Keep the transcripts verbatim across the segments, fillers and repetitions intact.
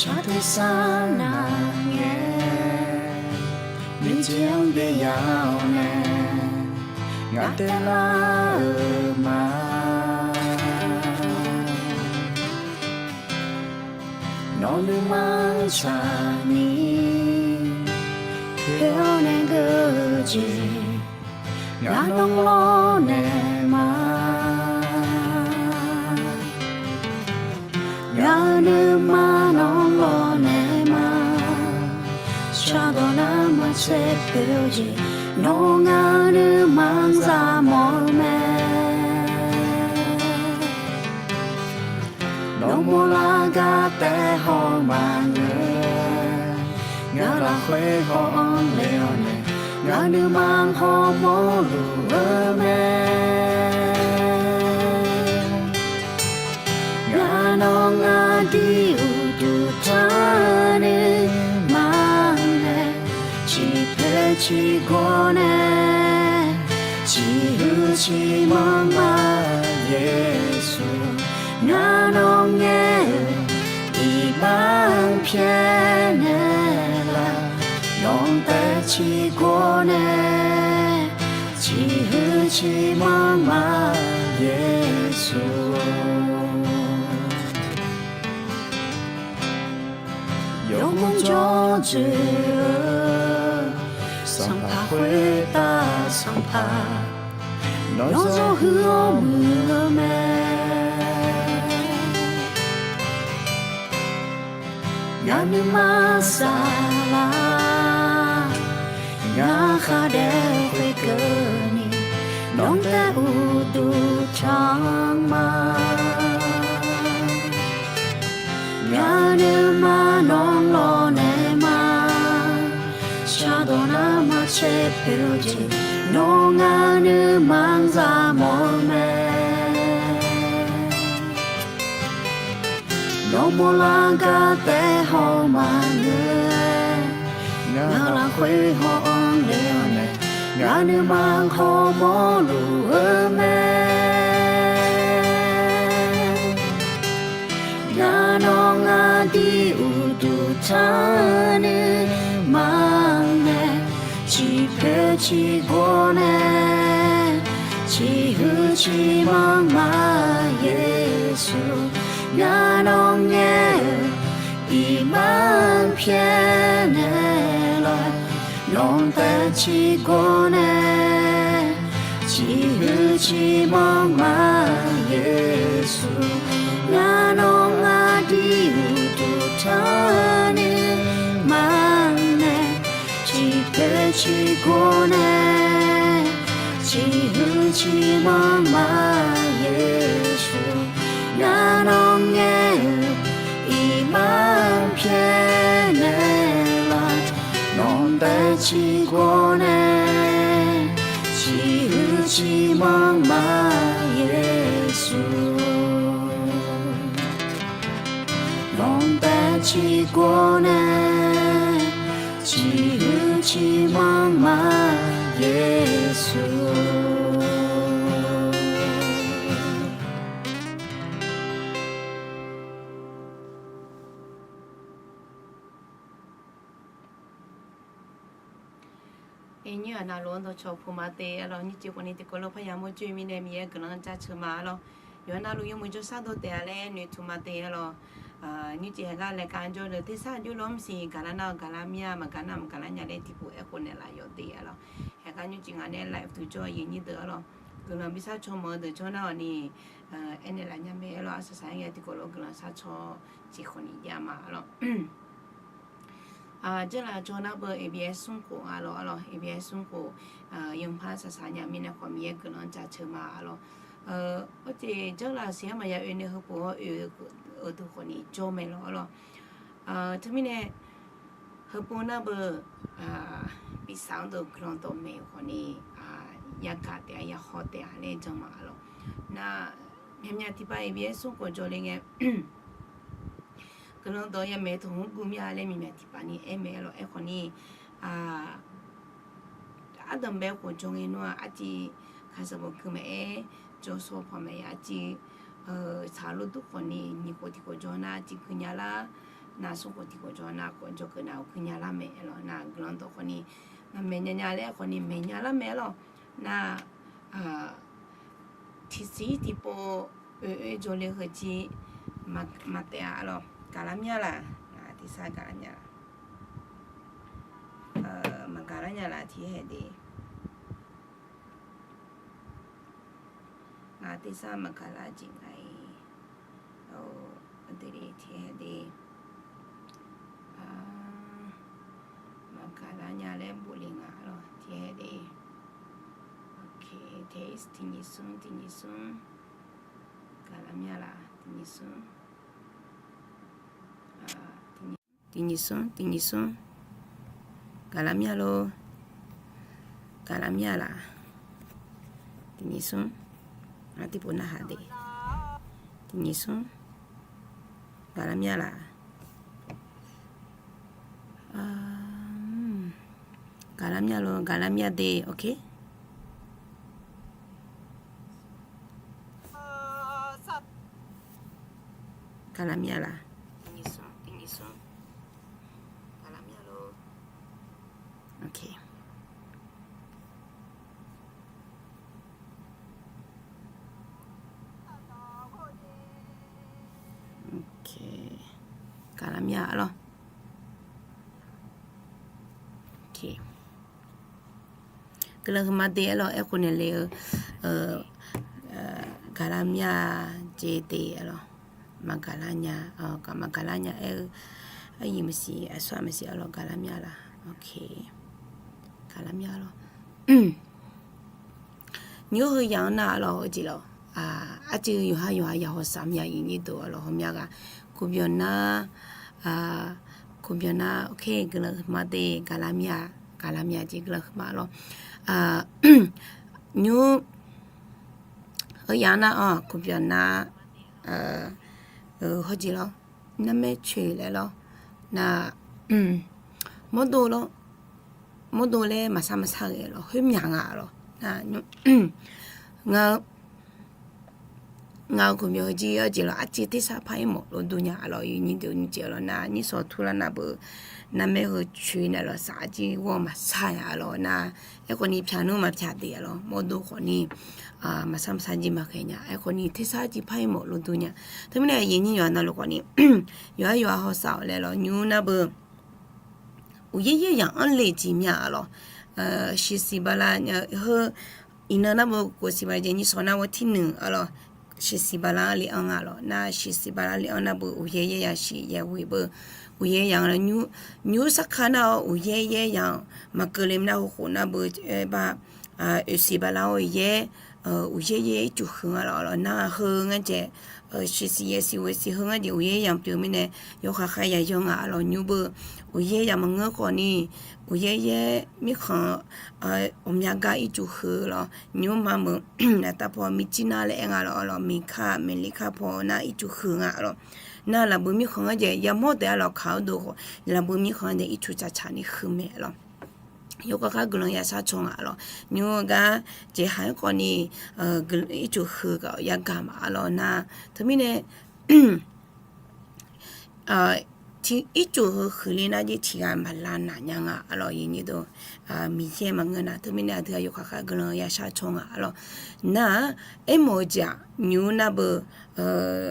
Shar tersar navngae, miqjeq-anr byav-awr nae, ngaq taev lar-euq ma. Nawq nuima-anr tsaqni, khoer-awr nae geur-eu jeq, ngaq nawr lawrnaeq ma. Ngaq-euq nuima nawr lawrnaeq ma. Shardawq nar maqtser poeq-eu jeq, nawr ngaq-euq nuima-anr za mawf-eu mae. Nawmaf lar gar taef haw maqngeur, ngaq lafkhoer haw-anr le-awr nae, ngaq nuima hawmawr luf-eu mae. Ngaq nawr ngaq dir uqduq tanr nuima mae, ciqpoeq ciqgawr nae, ciqhuiq ciqmanr ma Yeqsur. Ngaq nawr ngaer-euq iqbax-anr pyaeqnaeq laf, nawq-anr taef ciqgawr nae, ciqhuiq ciqmanr ma Yeqsur. Yawmuiq jawr dzoeq-eu Sanqpaq khoertav Sanqpaq, nawr zawr huiq-awr muiq-eu mae. Ngaq nuima saflar, ngaq khar daef khoerkeuvni, nawq-anr taef uqduq tanr ma. Ngaq nuima nawr lawrnaeq ma. Shardawq nar maqtser poeq-eu jeq, nawr ngaq nuima-anr za mawf-eu mae. Nawmaf lar gar taef haw maqngeur, ngaq lafkhoer haw-anr le-awr nae, ngaq nuima hawmawr luf-eu mae. Ngaq nawr ngaq dir uqduq tanr nuima mae, ciqpoeq ciqgawr nae, ciqhuiq ciqmanr ma Yeqsur. Ngaq nawr ngaer-euq iqbax-anr pyaeqnaeq laf, nawq-anr taef ciqgawr nae, ciqhuiq ciqmanr ma Yeqsur. Ngaq nawr ngaq dir uqduq tanr nuima mae, ciqpoeq ciqgawr nae, ciqhuiq ciqmanr ma Yeqsur. Ngaq nawr ngaer-euq iqbax-anr pyaeqnaeq laf, nawq-anr taef ciqgawr nae, ciqhuiq ciqmanr ma Yeqsur. Nawq-anr taef ciqgawr nae, ciqhuiq ciqmanr ma Yeqsur. Nymr-aq navluf-anr dawqcawq puq ma te arlawq. Nymrcif khawfni tiqkawv lof parya mawrjoe mirnae Miqyaer guiqlanq jaceuq ma arlawq. Yawqha navluf yawmuiq jawrshar dawr taef-a laer noeqtmq ma te arlawq. Nymrcif haeqgar laeqkar jawr deuq tersar jawrlawr mrsiq gaqlar nar-eu gaqlar mir-a, maqgaq nar maqgaqlar nya laer tiqpov aerkhof naeqlaf yawf te arlawq. Haeqgar nymrcif ngaq nae live tuq jawr-eu aqyuif nyir deuq arlawq. Guiqlanq bi sharcaw meuq-eu deuq jawr nar-awq ni, aernaeq laf nya mae arlawq. Arsaq saq-aer ngae tiqkawv lof guiqlanq sharcaw jeq khawfni jav ma arlawq. Janrlaf caw nar beu ABS smr khof nga lawr arlawq, ABS smr khof, yawqha saqsaq nya mirnae khawf Miqyaer guiqlanq jaceuq ma arlawq. Arjeq janrlaf siq-anr maqya oe nae heupov-awr oe-eu deuq khawfni jawr mae lawr arlawq. Teumirnae heupov nar beu, bitsaq-anr deuq guiqlanq dawqmaeq khawfni yagaq taef-a, yahaw taef-a laer jan ma arlawq. Nar, myaqmyaq tiqpav ABS smr khof jawrle ngae guiqlanq dawq yamaeq taq hmq guv mir-a laer myaqmyaq tiqpav ni aer mae arlawq. Aerkhawfni ardanqbae khof jawr ngae nar-aq arciv kaqsaq bawq keuv maqaer, jawrshaw paq maqaer, arciv tsaq lof dur khawfni nyiq khof tiq khof jawr nar arciv keuv nya lar. Nar smrkhof tiq khof jawr nar khawf jawrkeuv nar-awq kuirnya lar mae lawq. Nar guiqlanq dawq khawfni nar maeqnya nya laer khawfni maeqnya lar mae lawq. Nar tiqsiq tiqpov oe oe jawrle heujir maqtaef-a lawq. Gaqlar mya laq, ngaq tersar gaqlar mya laq. Maqgaqlar nya laq tiqhae de. Ngaq tersar maqgaqlar jeq nga-i. Aqdui tiqhae de. Maqgaqlar nya laer bof le nga lawq tiqhae de. Ok, tiqnyif smr tiqnyif smr. Gaqlar mya laq tiqnyif smr. Tiqnyif smr tiqnyif smr. Gaqlar mya lor. Gaqlar mya laq. Tiqnyif smr. Ngar tiqpov narhaq de. Tiqnyif smr. Gaqlar mya laq. Gaqlar mya lor, gaqlar mya de, ok. Gaqlar mya laq. Gaqlar mya lor. Ok. Ok. Gaqlar mya lor. Ok. Guiqlanq huiqma de-aer lawq, aerkhawf naeq le-eu, gaqlar mya jeq de-aer lawq. Maqgaqlar nya, maqgaqlar nya aer-eu, aryiq maqsiq aqsur-aq maqsiq-a lawq, gaqlar mya laq. Ok. Gaqlar mya lawq. Nymr heu yamq-anr nar-a lawq, heujeq lawq. Arcuiv yawqhar yawqha ya hawsav mya iqnyir deuq-a lawq, hawmya ghaq kuqbyawq nar, kuqbyawq nar, ok, guiqlanq huiqma de, gaqlar mya, gaqlar mya jeq guiqlanq huiqma lawq. Nymr heu yamq-anr nar-a, kuqbyawq nar, heujeq lawq, narmaer coeq laer lawq, nar, mawrdo lawr, mawrdo laer maqsar maqsar ghae lawq, khoermyaq nga lawq. Nar, ngar, ngaq-euq kuqbyawq heujir arjeq lawq, arcuiv tersar par-ir mawf lof dur nya-a lawq, iqnyir deuq nyiq jeq lawq. Nar, nyir sawq turlar nar beu, narmaer heu coeq naeq lawq, saf arjir ghawr maqsar nya-a lawq. Nar, aerkhawf ni pyaq nmr maqpyaq de-a lawq, mawrdo khawf ni maqsar maqsar jir maqghae nya, aerkhawf ni tersar jir par-ir mawf lof dur nya. Teumirnae aqyuif aqnyir yawqha navluf khawf ni, yawqhar yawqha hawsav-awq laer lawq, nymr nar beu, uqyaer yaer yamq-anr le jeq mya-a lawq. Shiqsiq bala, heu, iqnan nar beu, khof siq bala jeq nyir sawq nar ghawr tirnuiq-a lawq. Shiqsiq bala-anr le-anr nga lawq. Nar shiqsiq bala le-anr nar beu, uqyaer yaer yasiq yaeqghoeq beu, uqyaer yamq-a lawq. Nymr sarkar nar-awr uqyaer yaer yamq maqkeuv le nar, hawkhof nar beu, aer bar, oeqsiq bala-awr yaer, uqyaer yaer ircuf huiq nga lawq. Nar heu ngar jaeq, shiqsiq yaersiq ghoeqsiq heu ngar jeq uqyaer yamq pyeuf mirnae, yawkhav khav yaqyan nga-a lawq. Nymr beu, uqyaer yamq maqngeur khawf ni, uqyaer yaer mirkhanq ghawqmya gar ircuf huiq lawq. Nymr ma meuq, aqtav paw mirjir nar laer aer nga lawq, miqkar miqlir kar paw nar ircuf huiq nga lawq. Nar lafbui mirkhanq ngar jaeq yamawr taef-a lawq, kaq-awr dov khawf, lafbui mirkhanq ngar jaeq ircuf tsaqtsaq ni huiq mae lawq. Yawkhav khav guiqlanq yashar caw nga lawq. Nymr-eu gar jeqhaq-anr khawf ni, ircuf huiq gaq-awr yagaq maf-a lawq. Nar teumirnae, ircuf heu huiqle nar jir tiqghaq maqlav naq nya nga-a lawq, iqnyir deuq. Miqyaer maqngeur nar, teumirnae aqdui-aq yawkhav khav guiqlanq yashar caw nga-a lawq. Nar-aq, aermawf-eu jeq-aq, nymr nar beu,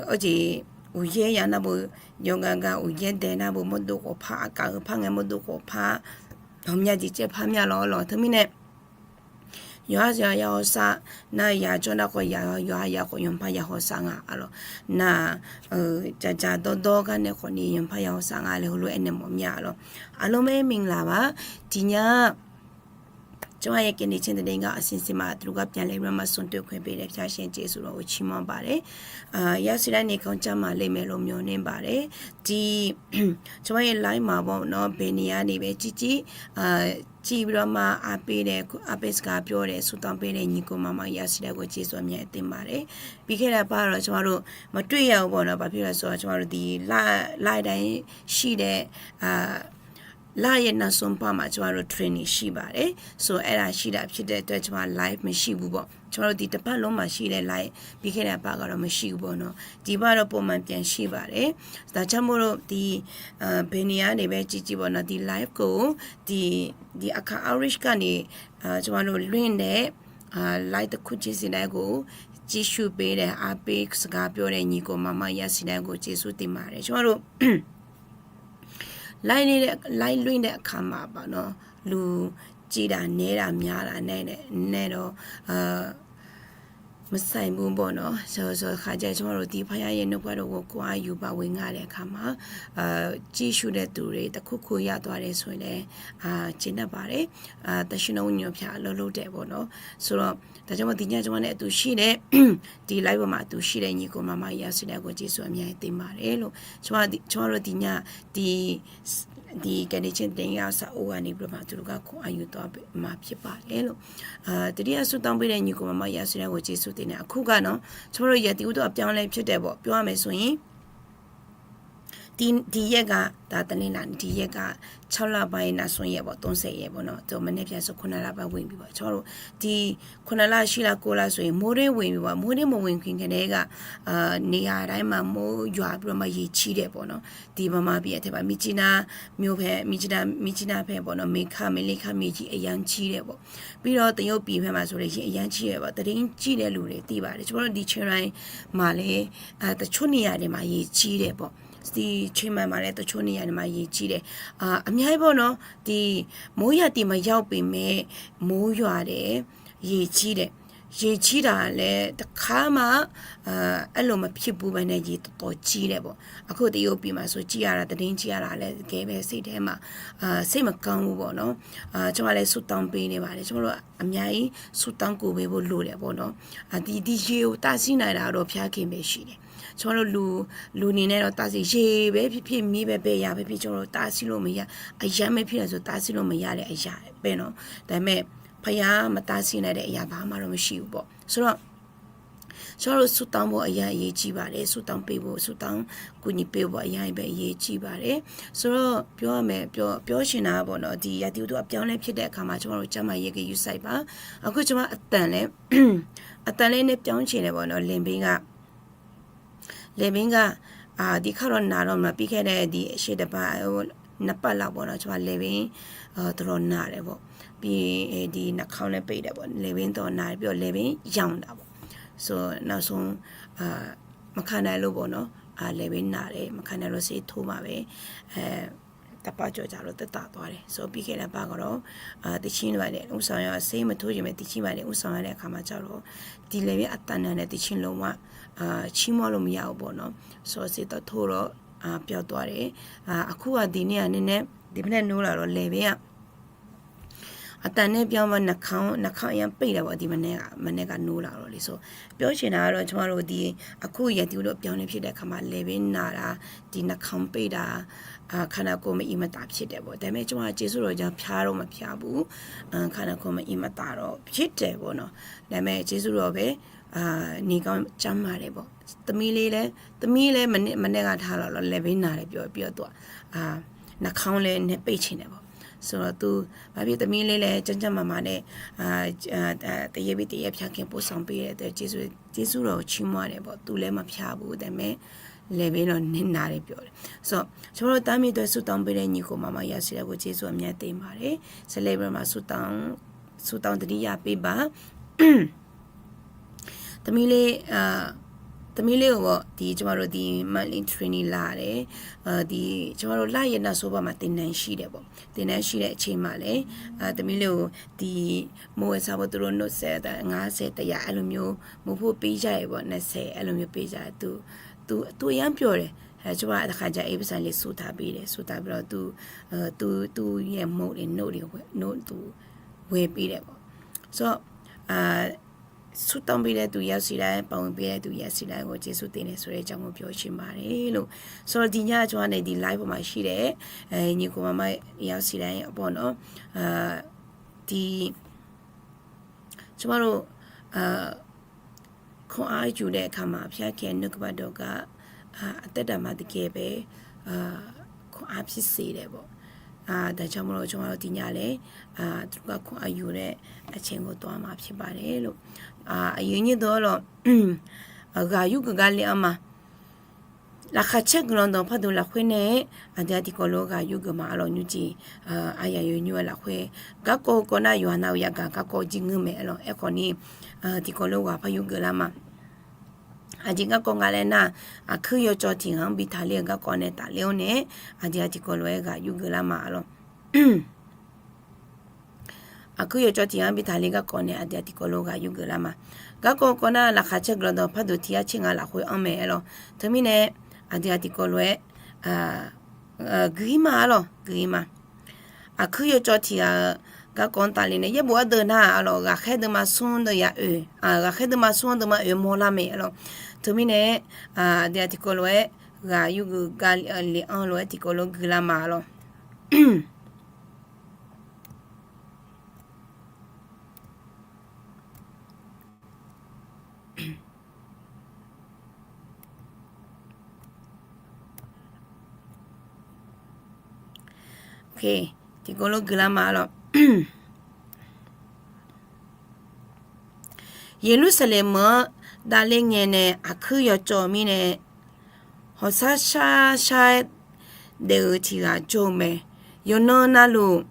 arjeq, uqyaer ya nar beu, yawqghaq gaq uqyaer dae nar beu, mawrdo khawf par, aqkaf heu par ngae mawrdo khawf par, ghawqmya jeq caev par mya lawq-a lawq. Teumirnae yawqha yawqha ya hawsav nar, yaq jawr nar khawf, yaq yawqha ya khawf, yanqpaq ya hawsav nga-a lawq. Nar-aq, dzaqdzaq dawrdawr gar nae khawf ni yanqpaq ya hawsav nga laer heulof-aer naeq mawf mya-a lawq. အားလုံးပဲမင်္ဂလာပါ, ဒီည ကျောင်းရဲ့ ကနေ့ချင်းသတင်းက အစီအစဉ်မှာ သူတို့က ပြန်လည်ပြီးတော့မှ ဆုံတွေ့ခွင့်ပေးတဲ့ ဖျားရှင်ကျေးဇူးတော်ကို ချီးမွမ်းပါတယ်။ ရရှိတဲ့ နေကောင်းကျန်းမာလိမ့်မယ်လို့ မျှော်လင့်ပါတယ်။ ဒီ ကျောင်းရဲ့ live မှာပေါ့နော် ဘယ်နေရာနေပဲကြည့်ကြည့် အာ ကြည့်ပြီးတော့မှ အားပေးတဲ့ အားပေးစကားပြောတဲ့ ဆုတောင်းပေးတဲ့ ညီကိုမောင်မောင်ရရှိတဲ့ကို ကျေးဇူးအများကြီးတင်ပါတယ်။ ပြီးခဲ့တဲ့အပတ်တော့ ကျမတို့ မတွေ့ရဘူးပေါ့နော်။ ဘာဖြစ်လဲဆိုတော့ ကျမတို့ ဒီ live တိုင်းရှိတဲ့ အာ လရဲ့နောက်ဆုံးပတ်မှာ ကျမတို့ training ရှိပါတယ်ဆိုတော့ အဲ့ဒါရှိတာဖြစ်တဲ့အတွက် ကျမ live မရှိဘူးပေါ့။ ကျမတို့ ဒီတစ်ပတ်လုံးမှာရှိတဲ့ live ပြီးခဲ့တဲ့အပတ်ကတော့ မရှိဘူးပေါ့နော်။ ဒီဘက်တော့ ပုံမှန်ပြန်ရှိပါတယ်။ ဒါကြောင့်မို့လို့ ဒီ အာ၊ ဘယ်နေရာနေပဲကြည့်ကြည့်ပေါ့နော်၊ ဒီ live ကို ဒီ၊ ဒီအခါ outreach ကနေ၊ အာ၊ ကျမတို့ လွင့်တဲ့၊ အာ၊ live တစ်ခုချင်းစီတိုင်းကို ကြည့်ရှုပေးတဲ့၊ အားပေးစကားပြောတဲ့ ညီကိုမောင်မောင်ရစီတိုင်းကို ကျေးဇူးတင်ပါတယ်။ ကျမတို့ live လွင့်တဲ့၊ live လွင့်တဲ့အခါမှာပေါ့နော်၊ လူကြည့်တာနည်းတာများတာနဲ့၊ နဲ့တော့၊ အာ၊ မဆိုင်ဘူးပေါ့နော်။ ဆို၊ ဆိုတဲ့အခါကျရင် ကျမတို့ ဒီဘုရားရဲ့နှုတ်ကပတ်တော်ကို ခွန်အားယူပါ၊ ဝင်ငှတဲ့အခါမှာ၊ အာ၊ ကြည့်ရှုတဲ့သူတွေ တစ်ခုခုရသွားတယ်ဆိုရင်လည်း၊ အာ၊ ကျေနပ်ပါတယ်။ အာ၊ သခင်ဝိညာဉ်တော်ဘုရား အလုပ်လုပ်တယ်ပေါ့နော်။ ဆိုတော့၊ ဒါကြောင့်မို့ ဒီည ကျမနဲ့အတူရှိတဲ့၊ ဒီ live ပေါ်မှာအတူရှိတဲ့ ညီကိုမောင်မောင်ရစီတိုင်းကို ကျေးဇူးအများကြီးတင်ပါတယ်လို့၊ ကျမ၊ ကျမတို့ ဒီည၊ ဒီ၊ ဒီ ကယ်တင်ခြင်းသတင်းစာအုပ်ကနေပြီးတော့မှ သူတို့က ခွန်အားယူသွားမှာဖြစ်ပါတယ်လို့။ အာ၊ တတိယဆုတောင်းပေးတဲ့ ညီကိုမောင်မောင်ရစီတိုင်းကို ကျေးဇူးတင်တယ်။ အခုကနော်၊ ကျမတို့ ရာသီဥတုအပြောင်းအလဲဖြစ်တယ်ပေါ့။ ပြောရမယ်ဆိုရင် ဒီ၊ ဒီရက်က၊ ဒါ တနင်္လာ၊ ဒီရက်က ခြောက်လပိုင်း နောက်ဆုံးရက်ပေါ့၊ သုံးဆယ်ရက်ပေါ့နော်။ ဒီမနက်ဖြန်ဆို ခုနစ်လပိုင်းဝင်ပြီပေါ့။ ကျမတို့ ဒီ ခုနစ်လ၊ ရှစ်လ၊ ကိုးလဆိုရင် မိုးတွင်းဝင်ပြီပေါ့။ မိုးတွင်းမဝင်ခင်ကတည်းက၊ အာ၊ နေရာတိုင်းမှာ မိုးရွာပြီးတော့မှ ရေကြီးတယ်ပေါ့နော်။ ဒီဗမာပြည်ထဲမှာ မြစ်ကြီးနားမြို့ဘက်၊ မြစ်ကြီးနား၊ မြစ်ကြီးနားဘက်ပေါ့နော်၊ မင်းခမ်း၊ မင်းလှခမ်း မြေကြီးအရမ်းကြီးတယ်ပေါ့။ ပြီးတော့ တရုတ်ပြည်ဘက်မှာဆိုလည်း ရေအရမ်းကြီးတယ်ပေါ့။ သတင်းကြည့်တဲ့လူတွေသိပါတယ်။ ကျမတို့ ဒီချင်းရိုင်မှာလည်း၊ အာ၊ တချို့နေရာတွေမှာ ရေကြီးတယ်ပေါ့။ ဒီချင်းမိုင်မှာလည်း တချို့နေရာတွေမှာ ရေကြီးတယ်။ အာ၊ အများကြီးပေါ့နော်။ ဒီမိုးရာသီမရောက်ပေမဲ့ မိုးရွာတယ်၊ ရေကြီးတယ်။ ရေကြီးတာလည်း တစ်ခါမှ၊ အာ၊ အဲ့လိုမဖြစ်ဘူးပဲနဲ့ ရေတော်တော်ကြီးတယ်ပေါ့။ အခု တရုတ်ပြည်မှာဆို ကြည့်ရတာ၊ သတင်းကြည့်ရတာလည်း တကယ်ပဲ စိတ်ထဲမှာ၊ အာ၊ စိတ်မကောင်းဘူးပေါ့နော်။ အာ၊ ကျမလည်း ဆုတောင်းပေးနေပါတယ်။ ကျမတို့ အများကြီး ဆုတောင်းကူညီပေးဖို့ လိုတယ်ပေါ့နော်။ အာ၊ ဒီ၊ ဒီရေကို တားဆီးနိုင်တာတော့ ဘုရားခင်ပဲရှိတယ်။ ကျမတို့ လူ၊ လူအနေနဲ့တော့ တားဆီး၊ ရေပဲဖြစ်ဖြစ်၊ မီးပဲ၊ ဘယ်အရာပဲဖြစ်ဖြစ်၊ ကျမတို့ တားဆီးလို့မရ၊ အရမ်းပဲဖြစ်တယ်ဆို တားဆီးလို့မရတဲ့ အရာပဲနော်။ ဒါပေမဲ့ ဘုရားမတားဆီးနိုင်တဲ့ အရာ ဘာမှတော့မရှိဘူးပေါ့။ ဆိုတော့ ကျမတို့ ဆုတောင်းဖို့ အရမ်းအရေးကြီးပါတယ်။ ဆုတောင်းပေးဖို့၊ ဆုတောင်းကူညီပေးဖို့ အရမ်းပဲ အရေးကြီးပါတယ်။ ဆိုတော့ ပြောရမယ်၊ ပြော၊ ပြောချင်တာပေါ့နော်၊ ဒီရာသီဥတုအပြောင်းအလဲဖြစ်တဲ့အခါမှာ ကျမတို့ ကျန်းမာရေး ဂရုစိုက်ပါ။ အခု ကျမ အသံလည်း၊ အသံလည်း နည်းပြောင်းချင်တယ်ပေါ့နော်။ လယ်ဘင်းက၊ လယ်ဘင်းက၊ အာ၊ ဒီခါတော့နာတော့မလား၊ ပြီးခဲ့တဲ့ ဒီရှေ့တစ်ပတ်၊ နှစ်ပတ်လောက်ပေါ့နော်၊ ကျမ လယ်ဘင်း၊ အာ၊ တော်တော်နာတယ်ပေါ့။ ပြီးရင်၊ ဒီနှာခေါင်းလည်းပိတ်တယ်ပေါ့။ လယ်ဘင်းတော်နာတယ်၊ ပြီးတော့ လယ်ဘင်းယောင်တာပေါ့။ ဆိုတော့ နောက်ဆုံး၊ အာ၊ မခံနိုင်လို့ပေါ့နော်။ အာ၊ လယ်ဘင်းနာတယ်၊ မခံနိုင်လို့ ဆေးထိုးမှပဲ၊ အဲ၊ တစ်ပတ်ကျော်ကြာတော့ သက်သာသွားတယ်ဆိုပြီး ခဲ့တဲ့အပတ်ကတော့၊ အာ၊ သီချင်းတွေဘာတွေ ဦးဆောင်ရ၊ ဆေးမထိုးချင်ပဲ သီချင်းတွေဘာတွေ ဦးဆောင်ရတဲ့အခါမှာကျတော့ ဒီလယ်ဘင်းအသံနာတဲ့ သီချင်းလုံးဝ၊ အာ၊ ချီးမွမ်းလို့မရဘူးပေါ့နော်။ ဆိုတော့ ဆေးသွားထိုးတော့၊ အာ၊ ပျောက်သွားတယ်။ အာ၊ အခုက ဒီနေ့က နည်းနည်း၊ ဒီမနက် နိုးလာတော့ လယ်ဘင်းက အသံနဲ့ပြောင်းသွား၊ နှာခေါင်း၊ နှာခေါင်းအရမ်းပိတ်တာပေါ့၊ ဒီမနက်က၊ မနက်က နိုးလာတော့လေ။ ဆိုတော့ ပြောချင်တာကတော့ ကျမတို့ ဒီအခု ရာသီဥတုအပြောင်းအလဲဖြစ်တဲ့အခါမှာ လယ်ဘင်းနာတာ၊ ဒီနှာခေါင်းပိတ်တာ၊ အာ၊ ခန္ဓာကိုယ် မအီမသာဖြစ်တယ်ပေါ့။ ဒါပေမဲ့ ကျမ ကျေးဇူးတော်ကြောင့် ဖျားတော့မဖျားဘူး။ အာ၊ ခန္ဓာကိုယ် မအီမသာတော့ဖြစ်တယ်ပေါ့နော်။ ဒါပေမဲ့ ကျေးဇူးတော်ပဲ၊ အာ၊ နေကောင်းကျန်းမာတယ်ပေါ့။ သမီးလေးလည်း၊ သမီးလည်း မနေ့၊ မနေ့က ထားလာတော့ လယ်ဘင်းနာတယ်ပြော၊ ပြောတော့၊ အာ၊ နှာခေါင်းလည်း နည်းပိတ်ချင်တယ်ပေါ့။ ဆိုတော့ သူ၊ ဘာဖြစ်၊ သမီးလေးလည်း ကျန်းကျန်းမာမာနဲ့၊ အာ၊ အာ၊ အာ၊ တရက်ပြီးတရက် ဖျားခင်ပို့ဆောင်ပေးတဲ့အတွက် ကျေးဇူး၊ ကျေးဇူးတော်ကို ချီးမွမ်းတယ်ပေါ့။ သူလည်းမဖျားဘူး၊ ဒါပေမဲ့ လယ်ဘင်းတော့ နည်းနာတယ်ပြောတယ်။ ဆိုတော့ ကျမတို့ တားမြစ်အတွက် ဆုတောင်းပေးတဲ့ ညီကိုမောင်မောင်ရစီတိုင်းကို ကျေးဇူးအများတင်ပါတယ်။ ဆက်လက်ပြီးတော့မှ ဆုတောင်း၊ ဆုတောင်းသတိရပေးပါ။ သမီးလေး၊ အာ၊ သမီးလေးကိုပေါ့၊ ဒီ၊ ကျမတို့ ဒီ monthly training လာတယ်။ အာ၊ ဒီ၊ ကျမတို့ လရဲ့နောက်ဆုံးပတ်မှာ သင်တန်းရှိတယ်ပေါ့။ သင်တန်းရှိတဲ့အချိန်မှာလည်း၊ အာ၊ သမီးလေးကို ဒီ၊ မိုးဝဲစားဖို့ သူတို့ နှုတ်ဆက်တာ ငါးဆယ်၊ တစ်ရာ အဲ့လိုမျိုး မိုးဖို့ပေးကြရပေါ့၊ နှစ်ဆယ် အဲ့လိုမျိုးပေးကြရ။ သူ၊ သူ၊ သူအရမ်းပျော်တယ်။ အဲ၊ ကျမ တစ်ခါကျ အိပ်ပစာလေး စုထားပေးတယ်။ စုထားပြီးတော့ သူ၊ အဲ၊ သူ၊ သူ့ရဲ့ မုန့်တွေ၊ နို့တွေဝယ်၊ နို့သူဝယ်ပေးတယ်ပေါ့။ ဆိုတော့၊ အာ၊ ဆုတောင်းပေးတဲ့သူ ရောက်စီတိုင်း၊ ပါဝင်ပေးတဲ့သူ ရောက်စီတိုင်းကို ကျေးဇူးတင်တယ်ဆိုတဲ့အကြောင်းကို ပြောချင်ပါတယ်လို့။ ဆိုတော့ ဒီည ကျမနဲ့ ဒီ live ပေါ်မှာရှိတဲ့၊ အဲ၊ ညီကိုမောင်မောင်ရစီတိုင်းပေါ့နော်။ အာ၊ ဒီ၊ ကျမတို့၊ အာ၊ ခွန်အားယူတဲ့အခါမှာ ဘုရားခင်ရဲ့နှုတ်ကပတ်တော်က၊ အာ၊ အသက်တာမှာ တကယ်ပဲ၊ အာ၊ ခွန်အားဖြစ်စေတယ်ပေါ့။ daqjamq lawr jawrma lawr tiqnya le, tmr garkawv aqyuif laer aqcae gawqtawv-anr maqpyeuf baf le lor. Aqyuif nyir deuq-awr lawr, ghaq yurgeuf gar le-anr ma. Laqkhaq caer guiqlanq dawq pardmq lafkhoer nae-aer, aqdui-aq tiqkawv lof-aer ghaq yurgeuf ma arlawq. Nymrjeq aqyawf yawnymr-aer lafkhoer garkawv kawv nar yawqha nav-euq yagaq garkawv jir ngeur mae arlawq. Aerkhawf ni, tiqkawv lof-aer ghaq par yurgeuf lar ma. Aqjeq garkawv nga laer nar, aqkuir yawcawv tiq ghaq-anr bi taqler-eu garkawv nae tafler-awr nae-aer, aqdui-aq tiqkawv lof-aer ghaq yurgeuf lar ma arlawq. Aqkuir yawcawv tiq ghaq-anr bi taqler garkawv nae aqdui-aq tiqkawv lof-aer ghaq yurgeuf lar ma. Garkawv kawv nar laqkhaq caer guiqlanq dawq pardmq tiq yar caer nga lafkhoer anr mae arlawq. Teumirnae aqdui-aq tiqkawv lof-aer guiq-ir ma arlawq, guiq-ir ma. Aqkuir yawcawv tiq ghaq-eu garkawv-anr tafler nae yaerbof ardeuv nar arlawq, ghaqkhaer deuvma smr deuv ya oe, ghaqkhaer deuvma smr-anr deuvma oe mawrlar mae arlawq. Teumirnae aqdui-aq tiqkawv lof-aer ghaq yurgeuf gar le-anr lof-aer tiqkawv lof-aer guiq lar ma arlawq. Tiqkawv lof guiqlar ma arlawq. Yeqlursaqlaeq meuq-anr davler ngae nae aqkuir yawcawv-eu mirnae, hawqshar shar shar-aer daef-eu tiq ghaq jawr-eu mae. Yawqnan navluf,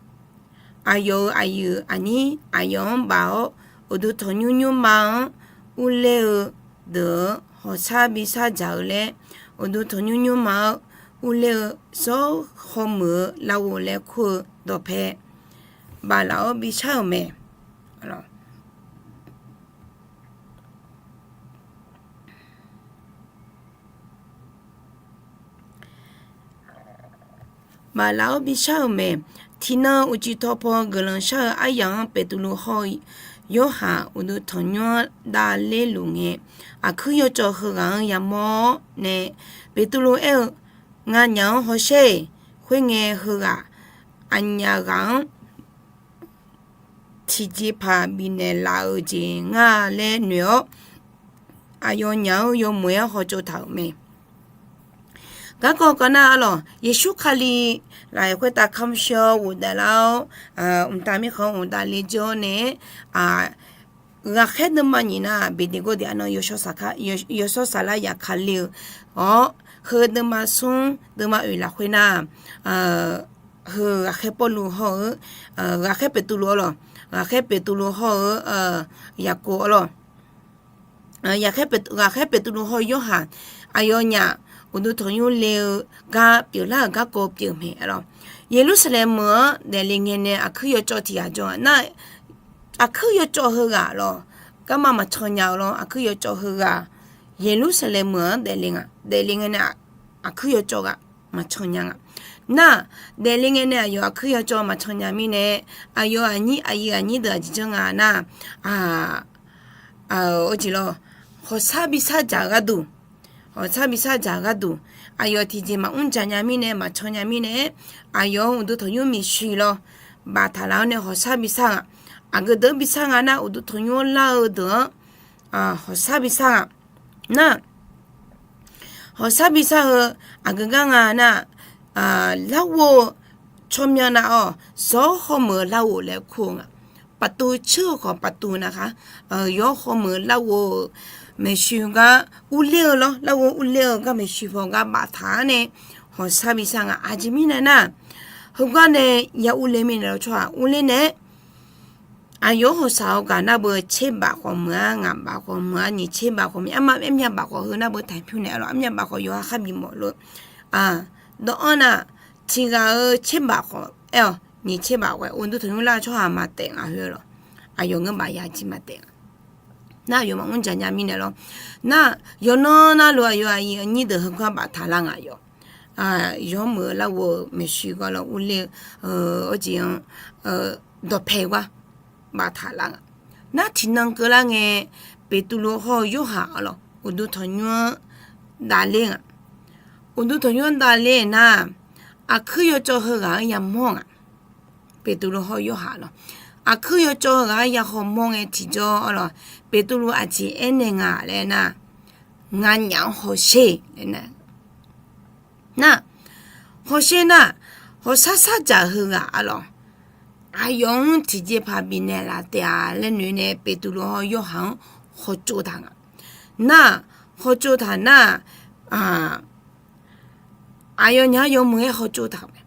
aqyawf-euq aqyuif aqnyir aqyawf-anr baf-awr, uqduq tanqnymr nymrma-anr urler-eu deuq-anr hawqshar bishar dzaq-eu laer, uqduq tanqnymr nymrma-anr urler-eu zawr hawmuiq-eu larghov laer kur-eu dawqpae baflaf-awr bishar-euq mae. Baflaf-awr bishar-euq mae. Tiqnan uqcif tawqpaw guiqlanq shar-eu aryaq-anr Beqtuvluv hawr-eu Yorhaq uqduq tanqnymr-anr davler luf ngae, aqkuir yawcawv heughaq-anr yamawr-awr nae, Beqtuvluv aer-eu, Nganyaf-anr hawsher-eq. Khoerngae heughaq aqnyaf ghaq-anr tiqjeqpaq bifnaeq laf-euq jeq nga laer noeq-awr, aqyawfnyaf-anr yawmuiq-aer hawtsov taq-euq mae. Garkawv kawv nar arlawq, Yeqsur Kali lafyaq khoertav kamq shir-awr ghofdaef lar-awr, mqtav mirkhanq-anr ghofdaef le jawr nae-aer, ghaqkhaer deuvma nyiq nar, Beqdeqgordeq arnan yawshawr saflar yaf Kali-eu, awr, heu deuvma smr deuvma oeq lafkhoer nar, heu ghaqkhaer Pawrluv hawr-eu, ghaqkhaer Beqtuvluv arlawq, ghaqkhaer Beqtuvluv hawr-eu, Yaqkov arlawq, ghaqkhaer Beqtuvluv hawr-eu Yorhaq, aqyawfnyaf uqduq tanqnymr le-eu gar pyeuflar-euq garkawv pyeuf mae arlawq. Yeqlursaqlaeq meuq-anr daefle ngae nae aqkuir yawcawv tiq ghaq jawr-a nar, aqkuir yawcawv heughaq lawq, garma maqcan nya-eu lawr, aqkuir yawcawv heughaq, Yeqlursaqlaeq meuq-anr daefle nga, daefle ngae nae aqkuir yawcawv ghaq maqcan nya nga. Nar, daefle ngae nae aqyawf aqkuir yawcawv maqcan nya mirnae, aqyawf aqnyir aqyuif aqnyir deuq aqjeq janr nga nar, aq, aq, oeq jeq lawr, hawqshar bishar dzaq-eu gharduq, hawqshar bishar dzaq-eu gharduq, aqyawf tiqjeq maqmr dzaq nya mirnae maqcan nya mirnae-aer, aqyawf-anr uqduq tanqnymr maeqshi lawr baftaq laf-awr nae hawqshar bishar nga. Aqgeu deuq-anr bishar nga nar, uqduq tanqnymr-anr lar-eu deuq-anr hawqshar bishar nga. Nar, hawqshar bishar heu aqgeu gar nga nar, larghov-eu tsawrmyanr nav-awr, zawr hawmuiq-eu larghov laer kur-eu nga. Paqtuv ceuq-eu khawf paqtuv nav khar, yawr hawmuiq-eu larghov-euq maeqshi gar urler-eu lawr, larghov urler-eu gar maeqshi paw gar baftaq-anr nae hawqshar bishar nga. Aqjeq mirnae nar, heugar nae ya urler mirnae lawr tsawrhaq urler nae-aer, aqyawf-anr hawqshaq-awr gaq nar beu tserbaf khawf meuq-ar, ngaq baf khawf meuq-ar, nyiq tserbaf khawf meuq-ar, armavmyav baf khawf heu nar beu taqpyur naeq-a lawq, armyav baf khawf yawqha khar bimawf lof. Dawq-anr nar, tiq ghaq-euq tserbaf khawf aer-awq, nyiq tserbaf khawf-aer uqduq tanqnymr lar-eu tsawrhaq maqtaef nga khoer lawq. Aqyawf ngeur baf ya jir maqtaef nga. Nar, aqyawf maqmr dzaq nya mirnae lawr. Nar, yawqnan navluf aqyawf aqyuif aqnyir deuq heugar baftaq lar nga yawq. Yawr muiq-eu larghov-euq maeqshi gar lawr urler-eu, awr jeq-anr dawqpae gar baftaq lar nga. Nar, tiqnan keuvlar ngae, Beqtuvluv hawr-eu Yorhaq arlawq uqduq tanqnymr-anr davler nga. Uqduq tanqnymr-anr davler nar, aqkuir yawcawv heughaq-anr yamawr nga. Beqtuvluv hawr-eu Yorhaq lawq, aqkuir yawcawv heughaq-anr ya hawmawr ngae tiqjawr arlawq, Beqtuvluv aqjeq aernaeq nga laer nar, nganyaf-anr hawsher laer nar. Nar, hawsher nar, hawshar shardzaq heughaq arlawq, aqyawf-anr tiqjeqpaq bifnaeq laf taef-a laer noeq nae Beqtuvluv hawr Yorhaq-anr hawtsov taq nga. Nar-aq, hawtsov taq nar-aq, aqyawfnyaf-anr yawmuiq-aer hawtsov taq-euq mae.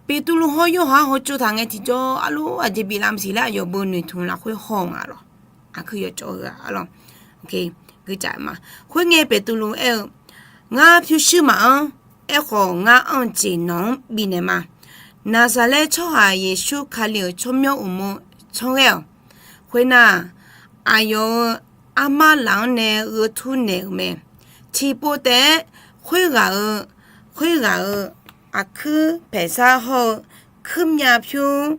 Beqtuvluv hawr Yorhaq-anr hawtsov taq ngae tiqjawr, arlawr aqjeq biflaf maqsiq laer aqyawf beu noeqtmq lafkhoer haw nga lawq. Aqkuir yawcawv heughaq arlawq. Khoerngae Beqtuvluv aer-eu, Ngar pyurshuir maqanr. Aerkhawf, ngar anr-eu jeq nawq-anr bifnaeq ma. Naqzaqlaer tsawrhaq Yeqsur Kali-euq tsawrmyanr uqmov tsanr ghae-awq. Khoernar-aq, aqyawf-euq armar laf-anr nae gheu tur naeq-euq mae. Tiqpov taef-aer khoerghaq-eu, khoerghaq-euq aqkuir paeqsar hawr-eu kuirmyav pyur,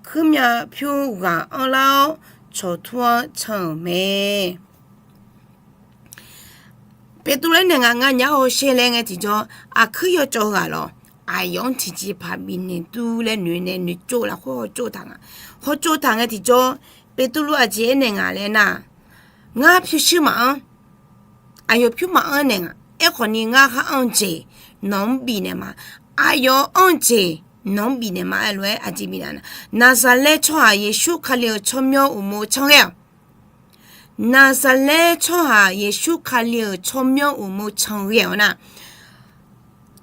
kuirmyav pyur ghaq anrlar-awr, cawqtur-anr can-euq mae. Beqtuvluv aernaeq nga, nganyaf-anr hawsher laer ngae tiqjawr, aqkuir yawcawv heughaq lawq, aqyawf-anr tiqjeqpaq bifnaeq dur laer noeq nae noeqtsov lafkhoer hawtsov taq nga. Hawtsov taq ngae tiqjawr, Beqtuvluv aqjeq aernaeq nga laer nar, Ngar pyurshuir maqanr. Aqyawf pyur maqanr naeq nga. Aerkhawfni, ngar khar anr-eu jeq nawq-anr bifnaeq ma. Aqyawf anr-eu jeq nawq-anr bifnaeq ma. Aerlof-aer aqjeq bifnaeq nar, Naqzaqlaer tsawrhaq Yeqsur Kali-euq tsawrmyanr uqmov tsanr ghae-awq. Naqzaqlaer tsawrhaq Yeqsur Kali-euq tsawrmyanr uqmov can ghae-awq nar,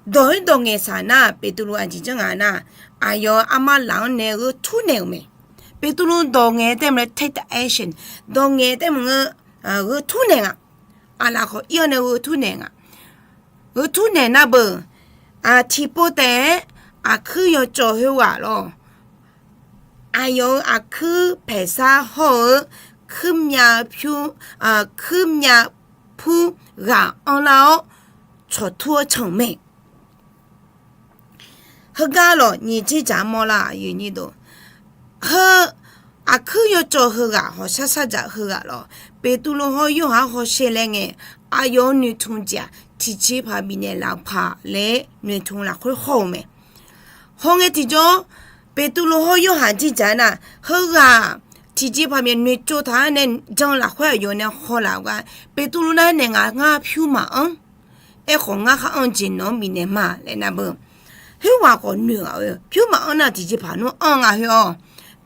dawq-aer dawq ngaeqsaq nar, Beqtuvluv aqjeq janr nga nar, aqyawf armar laf-anr nae gheu tur naeq-euq mae. Beqtuvluv dawq ngaeq taef maqngeur, take the action, dawq ngaeq taef maqngeur, gheu tur naeq nga. Aqlaf khawf ir-awr nae gheu tur naeq nga. Gheu tur naeq nar beu, tiqpov taef-aer aqkuir yawcawv khoerghaq lawq, aqyawf-euq aqkuir paeqsar hawr-eu kuirmyav pyur, kuirmyav pur ghaq anrlar-awr, cawqtur-anr can-euq mae. Heugar lawq, nyiq jir dzaq mawrlar-aq, heu aqkuir yawcawv heughaq, hawqshar shardzaq heughaq lawq, Beqtuvluv hawr Yorhaq-anr hawsher laer ngae, aqyawf-euq noeqtmq jeq-aq, tiqjeqpaq bifnaeq laf-eu paq laer noeqtmq lafkhoer haw-eu mae. Hawngae tiqjawr, Beqtuvluv hawr Yorhaq jir dzaq nar, heughaq tiqjeqpaq bifnaeq noeqtsov taq-aer nae jan lafkhoer aqyawf nae haw laf-eu gar, Beqtuvluv nar aernaeq nga, Ngar pyur maqanr. Aerkhawf, ngar khar anr-eu jeq nawq-anr bifnaeq ma laer nar beu, khoerghaq khawf noeq-aq, pyur maqanr nar tiqjeqpaq nmr anr nga khoer-awr,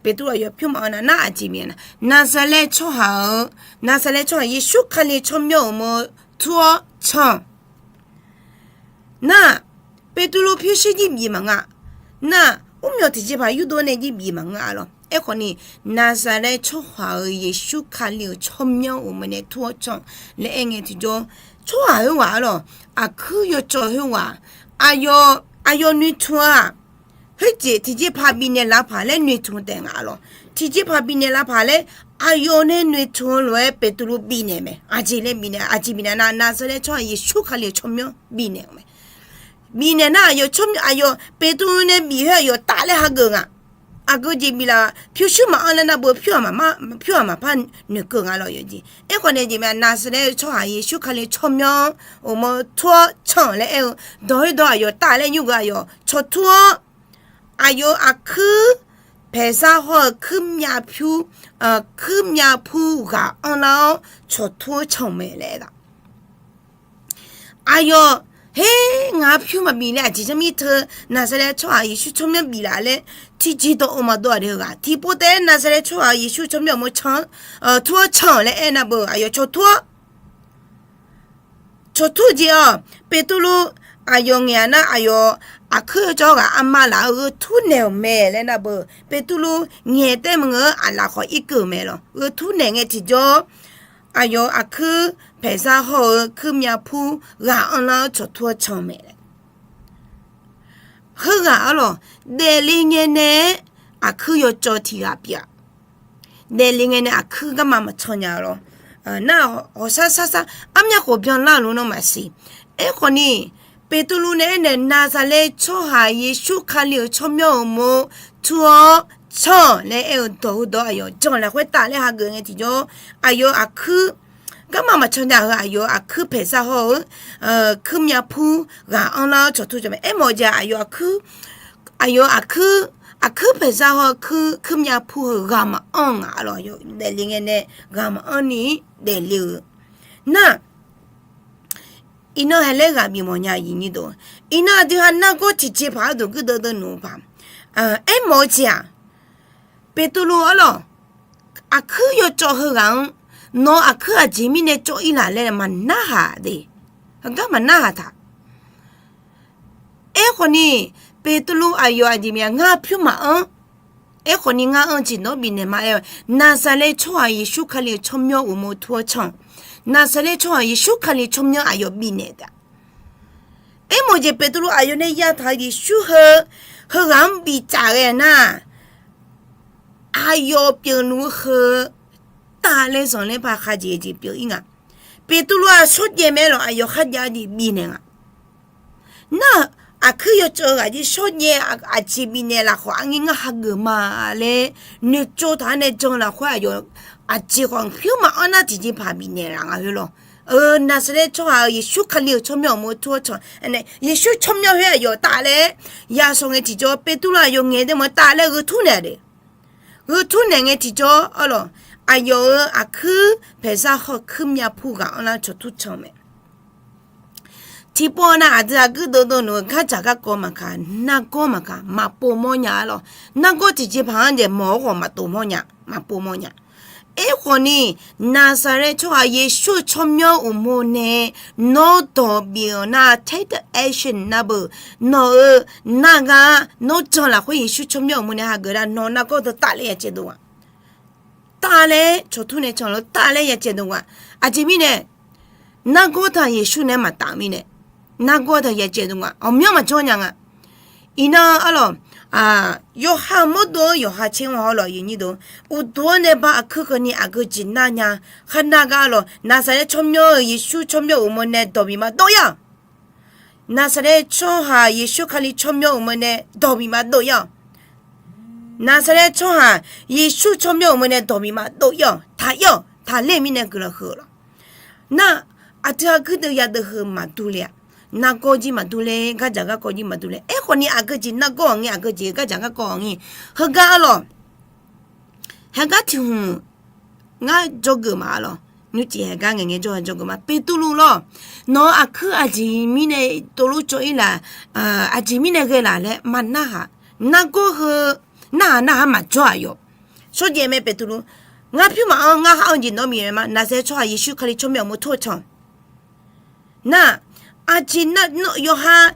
Beqtuvluv aqyawf pyur maqanr nar, nar aqjeq bifnaeq nar, Naqzaqlaer tsawrhaq-euq, Naqzaqlaer tsawrhaq Yeqsur Kali tsawrmyanr uqmov tur-awr can-awq. Nar, Beqtuvluv pyurshuir jir bif maqnga. Nar, mrmyawq tiqjeqpaq yurdov nae jir bif maqnga lawq. Aerkhawfni, Naqzaqlaer tsawrhaq-euq Yeqsur Kali-euq tsawrmyanr uqmov nae tur-awr can laer aer ngae tiqjawr, tsawrhaq khoerghaq-a lawq, aqkuir yawcawv khoerghaq, aqyawf, aqyawf noeqtmq-aq, khoerjeq tiqjeqpaq bifnaeq laf paq laer noeqtmq taef nga lawq. Tiqjeqpaq bifnaeq laf paq laer aqyawf nae noeqtmq-eu lof-aer Beqtuvluv bifnaeq mae. Aqjeq laer bifnaeq, aqjeq bifnaeq nar, Naqzaqlaer tsawrhaq Yeqsur Kali-euq tsawrmyanr bifnaeq-eu mae. Bifnaeq nar aqyawf tsawrmyanr, aqyawf Beqtuvluv nae bif khoer aqyawf tafler hageuf nga. Aqgeu jeq biflaf, pyurshuir maqanr laer nar beu, pyur-aq maqpar noeqkeuv nga lawq yawqjeq. Aerkhawf nae jeq mae, Naqzaqlaer tsawrhaq Yeqsur Kali tsawrmyanr uqmov tur-awr can laer aer-eu, dawq khoerdawq aqyawf tafler nymrgeuq aqyawf cawqtur-awr, aqyawf aqkuir paeqsar hawr-eu kuirmyav pyur, kuirmyav pur ghaq anrlar-awr cawqtur-awr can-euq mae laer aer-a. Aqyawf, her, ngaq pyur maqbif nae aqjeq janr mir teu, Naqzaqlaer tsawrhaq Yeqsur tsawrmyanr bif laf laer tiqjeq dawq-eu maqdov-aq de heughaq, tiqpov taef-aer Naqzaqlaer tsawrhaq Yeqsur tsawrmyanr uqmov can-anr, tur-awr can-euq laer aer nar beu, aqyawf cawqtur-awr cawqtur-eu jeq-awq. Beqtuvluv aqyawf ngaeq-a nar, aqyawf aqkuir yawcawv ghaq armar laf-eu gheu tur naeq-euq mae laer nar beu, Beqtuvluv ngaeq taef maqngeur-eu aqlaf khawf irkeuv-euq mae lawq. Gheu tur naeq ngae tiqjawr, aqyawf aqkuir paeqsar hawr-eu kuirmyav pur ghaq anrlar-awr cawqtur-awr can-eu mae laer. Heughaq-a lawq, daefle ngae nae-aer aqkuir yawcawv tiq ghaq pyeuf-aq. Daefle ngae nae aqkuir garma maqcan nya lawq. Nar, hawqshar shar shar armyar khof byanlar luf nawr maqsiq. Aerkhawfni, Beqtuvluv nae aernaeq, Naqzaqlaer tsawrhaq Yeqsur Kali-euq tsawrmyanr uqmov tur-awr can laer aer-eu dawq heudawq aqyawf jan lafkhoer tafler hageuf ngae tiqjawr, aqyawf aqkuir garma maqcan nya heu aqyawf aqkuir paeqsar hawr-eu kuirmyav pur ghaq anrlar-awr cawqtur can mae. Aermawf-eu jeq aqyawf aqkuir, aqyawf aqkuir, aqkuir paeqsar hawr-eu kuir, kuirmyav pur heu ghaq maqanr nga lawq. Aqyawf daefle ngae nae ghaq maqanr ni daefle-eu nar, Iqnan haeq laer ghaq bif mawf nya. Iqnan aqdui ha nargawr tiqjeqpaq arduq guirdeuv deuv nmr paq, aermawf-eu jeq-aq, Beqtuvluv arlawq, aqkuir yawcawv heughaq-anr nawq-eu aqkuir aqjeq mirnae cawv-ir laq laer maqnarhaq de. Heugar maqnarhaq taq. Aerkhawf ni, Beqtuvluv aqyawf aqjeq mirnae ngar pyur maqanr. Aerkhawf ni ngar anr-eu jeq nawr bifnaeq ma aer-eu, Naqsaqlaeq tsawrhaq Yeqsur Kali-euq tsawrmyanr uqmov tur-awr can. Naqsaqlaeq tsawrhaq Yeqsur Kali tsawrmyanr aqyawf bifnaeq taef. Aermawf jeq Beqtuvluv aqyawf nae yataq-eu Yeqsur heu, heughaq-anr biftsaf ghae nar, aqyawf pyeufluf-eu heu taf laer zanqler paq khajeq jeq pyeuf-ir nga. Beqtuvluv-aq shawrjaev mae lawq, aqyawf kharjav jeq bifnaeq nga. Nar, aqkuir yawcawv-eu ghaq jir shawrjaev aqjeq bifnaeq lafkhawf arngir ngar hageuf ma laer noeqtsov taq-anr nae jan lafkhoer aqyawf aqjeq khawf pyur maqanr nar tiqjeqpaq bifnaeq laf nga heu lawq. Naqsaqlaeq tsawrhaq-euq Yeqsur Kali-euq tsawrmyanr uqmov tur-awr can. Yeqsur tsawrmyanr khoer aqyawf taf laer yashawq ngae tiqjawr, Beqtuvluv aqyawf ngaeq dae mawf taf laer gheu tur naeq de. Gheu tur naeq ngae tiqjawr arlawq, aqyawf-euq aqkuir paeqzar hawkuir myav pu ghaq anrlar cawq tur can-eu mae. Tiqpov nav aqdui aqguir dovdov nmr-eu gardzaq garkawv maqkaq, nargawr maqkaq, maqpov mawrnya arlawq. Nargawr tiqjeqpaq-anr jeq mawq-awr khawf maqpov mawrnya, maqpov mawrnya. Aerkhawf ni, Naqsaqlaeq tsawrhaq Yeqsur-euq tsawrmyanr uqmov nae nawr dawq bif-euq nar, take the action navbeuq, nawq-euq nargha-anr nawr jan lafkhoer Yeqsur tsawrmyanr uqmov nae hageuf nar, nawq nargawr deuq taf laer ya caevdov nga. Taf laer cawq tur nae can lawr taf laer ya caevdov nga. Aqjeq mirnae, nargawr taq Yeqsur nae maqtaf mirnae, nargawr taq ya caevdov nga, ghawqmyanr maqjawr nya nga. Iqnan arlawq, yawqha mawrdo-anr yawqha caer-anr arlawq, uqduq-anr nae ba aqkuir keuvni aqgeu jeq nar nya. Kharnar gar arlawq, Naqsaqlaeq tsawrmyanr-euq Yeqsur tsawrmyanr uqmov nae dawqbif ma dov-ir-awq. Naqsaqlaeq tsawrhaq Yeqsur Kali tsawrmyanr uqmov nae dawqbif ma dov-ir-awq. Naqsaqlaeq tsawrhaq Yeqsur tsawrmyanr uqmov nae dawqbif ma dov-ir-awq. Taq-ir-awq. Taqler mirnae guiqlanq huiq-eu lawq. Nar, aqdui aqguir deuv yadeuv heu maqdur le-aq. Nargawr jir maqdur le, gardzaq garkawv jir maqdur le. Aerkhawf ni aqgeu jeq nargawr-aq ngir, aqgeu jeq gardzaq garkawv-aq ngir. Heugar arlawq, haegar tiq hmq ngar jawrgeuf ma arlawq. Nymrcif haegar ngaeq ngae jawr-a jawrgeuf ma. Beqtuvluv lawr, nawq-euq aqkuir aqjeq mirnae tov lor cawv-ir laf, aqjeq mirnae ghae laf laer maqnarhaq. Nargawr heu narhaq narhaq maqjawr-aq yawq. Shawrjaev mae Beqtuvluv, ngar pyur maqanr, ngar anr jeq nawr bifnaeq ma. Naqsaqlaeq tsawrhaq Yeqsur Kali tsawrmyanr uqmov tur-awr can. Nar, aqjeq nar, yawqha,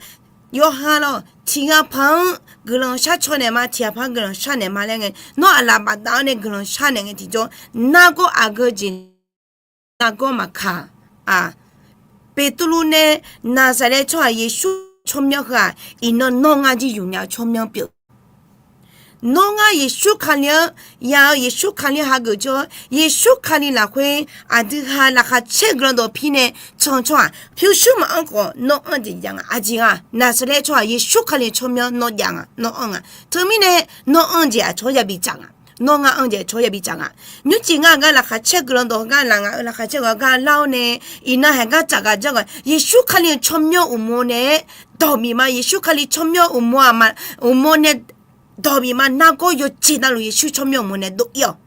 yawqha lawq, tiq ghaq paq-anr guiqlanq shar caw naeq ma, tiq ghaq paq-anr guiqlanq shar naeq ma laer ngae, nawr aqlaf bafdav-awr nae guiqlanq shar naeq ngae tiqjawr, nargawr aqgeu jeq nargawr maqkaq-aq. Beqtuvluv nae Naqsaqlaeq tsawrhaq Yeqsur tsawrmyanr heu-aq, iqnan nawr ngar jir yufnya-eu tsawrmyanr pyeuf. Nawr ngar Yeqsur Kali-anr ya-eu, Yeqsur Kali hageuf jawr-awr, Yeqsur Kali lafkhoer aqdui ha laqkhaq caer guiqlanq dawq pir nae can tsawrhaq pyurshuir maqanr khawf nawr anr jeq jav nga. Aqjeq nga, Naqsaqlaeq tsawrhaq Yeqsur Kali tsawrmyanr nawr jav nga, nawr anr nga. Teumirnae, nawr anr jeq aqcawq-anr yabi tsaf nga. Nawr ngar anr jeq aqcawq-anr yabi tsaf nga. Nymrcif ngar gar laqkhaq caer guiqlanq dawq heugar laf, ngaq-euq laqkhaq caer guiqlanq gar lar-awr nae, iqnan haeq gar tsaf gar jar nga. Yeqsur Kali-euq tsawrmyanr uqmov nae dawqbif ma. Yeqsur Kali tsawrmyanr uqmov-aq ma, uqmov nae dawqbif ma. Nargawr yawqjeq navluf Yeqsur tsawrmyanr uqmov nae dov-ir-awq.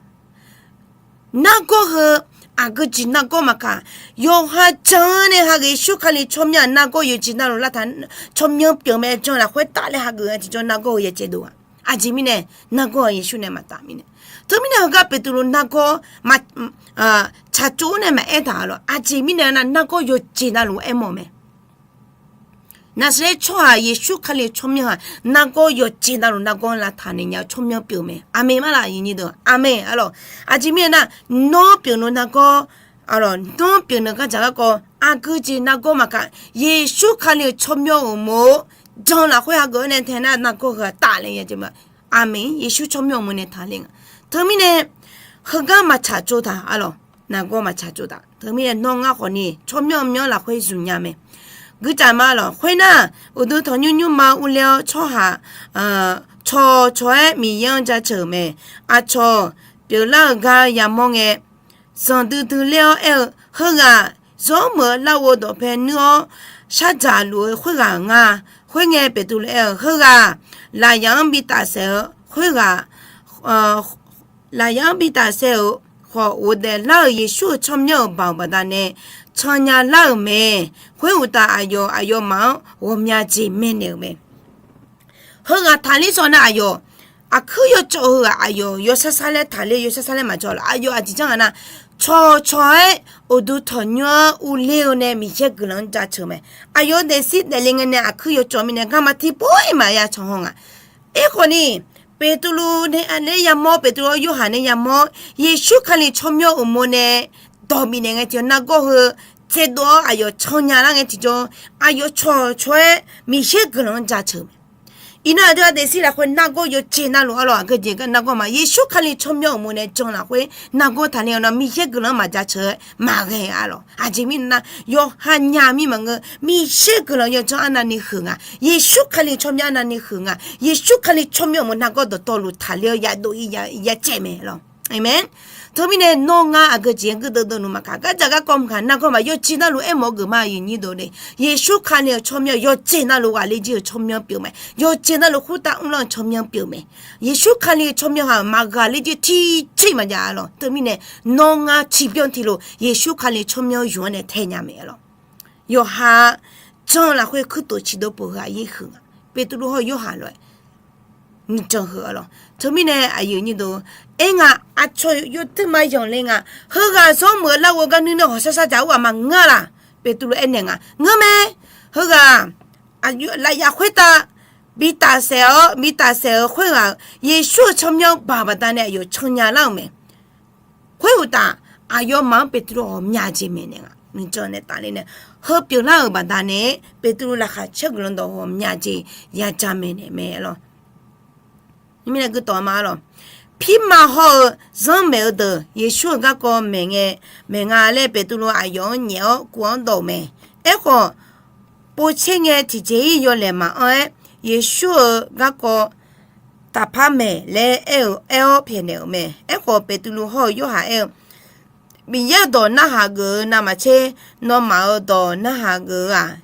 Nargawr heu aqgeu jeq nargawr maqkaq, yawqha jan-anr nae hageuf Yeqsur Kali tsawrmyanr-aq nargawr yawqjeq navluf lavtaq tsawrmyanr pyeuf mae. Jan lafkhoer taf laer hageuf-a tiqjawr nargawr heu ya caevdov-a. Aqjeq mirnae, nargawr-aq Yeqsur nae maqtaf mirnae. Teumirnae heugar Beqtuvluv nargawr tsaqtsov-awr nae maqaer taq-a lawq. Aqjeq mirnae nar, nargawr yawqjeq navluf aermawf mae. Naqsaqlaeq tsawrhaq Yeqsur Kali-euq tsawrmyanr-aq, nargawr yawqjeq navluf nargawr-anr lavtaq naeq nya-eu tsawrmyanr pyeuf mae. Aqmeq ma laf, aqmeq. Arlawq, aqjeq mirnae nar, nawr pyeufnov nargawr, arlawq, nawr pyeufnov gardzaq garkawv, aqgeu jeq nargawr maqkaq, Yeqsur Kali-euq tsawrmyanr uqmov-or, jan lafkhoer hageuf-awr nae tae nar nargawr heu-aq taf laer ya jeq ma. Aqmeq. Yeqsur tsawrmyanr uqmov nae taqler nga. Teumirnae, heugar maqtsaq tsov taq arlawq. Nargawr maqtsaq tsov taq. Teumirnae nawr ngar khawfni tsawrmyanr myanr lafkhoer zmqnya mae. Guiqcaf ma lawq. Khoernar, uqduq tanqnymr nymrma urler-awr tsawrhaq cawqcawq-aer Miqyaer-anr jaceuq-euq mae. Aqcawq pyeuflar-euq gar yamawr ngae, zanqdui dui ler-awr aer-eu, Heughaq, zawr meuq-eu larghov dawqpae nuir-awr shardzaq luf-eu khoerghaq nga. Khoerngae, Beqtuvluv aer-eu, Heughaq, lafyaq-anr bi tafsaef-eu khoerghaq, lafyaq-anr bi tafsaef-euq cawq ghofdaef lar-euq Yeqsur-euq tsawrmyanr-euq baoq baqdanae cannya lar-euq mae. Khoeruqtaf, aqyawf aqyawfmaf-anr ghawqmya jeq maeqnaeq-euq mae. Heughaq taqler sawq nar, aqyawf aqkuir yawcawv heu-aq, aqyawf yawsar sar laer taqler, yawsar sar laer maqjawr laf. Aqyawf aqjeq janr nga nar, cawqcawq-aer uqduq tanqnymr-anr urler-eu nae Miqyaer guiqlanq-anr jaceuq mae. Aqyawf-euq daefzir daefle ngae nae aqkuir yawcawv mirnae garma tiqpov-iq maqya can haw nga. Aerkhawf ni, Beqtuvluv nae aqler yamawr, Beqtuvluv-awr Yorhaq nae yamawr, Yeqsur Kali tsawrmyanr uqmov nae dawq bifnaeq ngae tiqjawr, nargawr heu tserdov-awr aqyawf cannya lar ngae tiqjawr, aqyawf cawqcawq-aer Miqyaer guiqlanq-anr jaceuq mae. Iqnan aqdui-aq daefzir lafkhoer nargawr yawjeq navluf arlawq, aqgeujeq nargawr ma. Yeqsur Kali tsawrmyanr uqmov nae jan lafkhoer nargawr taqler-awr nar, Miqyaer guiqlanq-anr maqjaceuq-aer maqghae arlawq. Aqjeq mirnae nar, yawqha nya mir maqngeur. Miqyaer guiqlanq yawdzanr arnavni huiq nga. Yeqsur Kali tsawrmyanr arnavni huiq nga. Yeqsur Kali tsawrmyanr uqmov nargawr dawqtawvluf taqler-awr yadov-ir yacaev mae lawq. Aqmeq. Teumirnae nawr ngar aqgeujeq-anr guirdeuv deuv luf maqkaq, gardzaq garkawv maqkaq, nargawr ma. Yawjeq navluf aermawf-eu geuf ma, aqyuif aqnyir deuq le. Yeqsur Kali-euq tsawrmyanr yawjeq navluf ghaqler jir-euq tsawrmyanr pyeuf mae. Yawjeq navluf khoertav mrlar-eu tsawrmyanr pyeuf mae. Yeqsur Kali-euq tsawrmyanr ha-euq maqghaqler jir tiqjeq maqjav arlawq. Teumirnae nawr ngar tiqbyan tiqlof Yeqsur Kali tsawrmyanr yawq-anr nae tae nya mae arlawq. Yawqha jan lafkhoer kuirtof ciqdov peuq heu aqyaer huiq nga. Beqtuvluv hawr-eu Yorhaq lof-aer nuijan heu arlawq. Teumirnae aqyuif aqnyir deuq, aer nga, aqcawq yawduir ma yanqler nga. Heughaq zawr meuq-eu larghov gar nuirnae hawqshar shar dzaq-awr ghaq maqngeur laq? Beqtuvluv aernaeq nga, ngeur mae. Heughaq lafyaf khoertav bi tafsaef-awr, bi tafsaef-eu khoerghaq-euq Yeqsur-euq tsawrmyanr baq baqdanae aqyawf cannya lar-euq mae. Khoeruqtaf, aqyawfmaf-anr Beqtuvluv ghawqmya jeq maeqnaeq nga. Nuijan nae tafler nae, heu pyeuflar-euq baqdanae, Beqtuvluv laqkhaq caer guiqlanq dawq ghawqmya jeq yaja maeqnaeq mae lawq. Mirnae guitawf ma lawq. Pirma hawr-eu zanrmaeq-eu deuq Yeqsur-euq garkawv maeq ngae, maeq nga laer Beqtuvluv aqyawf-anr nyaef-awr kuv-anr dawv-euq mae. Aerkhawf, povtser ngae tiqjeq-ir yawlaeq maqanr-aer, Yeqsur-euq garkawv taqpar maeq laer aer-eu, aer-awr pyaeqnaeq-euq mae. Aerkhawf, Beqtuvluv hawr-eu Yorhaq aer-eu, Miqyaer-euq dawq narhaq geuf-eu navmaqtser, nawmaf-euq dawq narhaq geuf-eu-aq,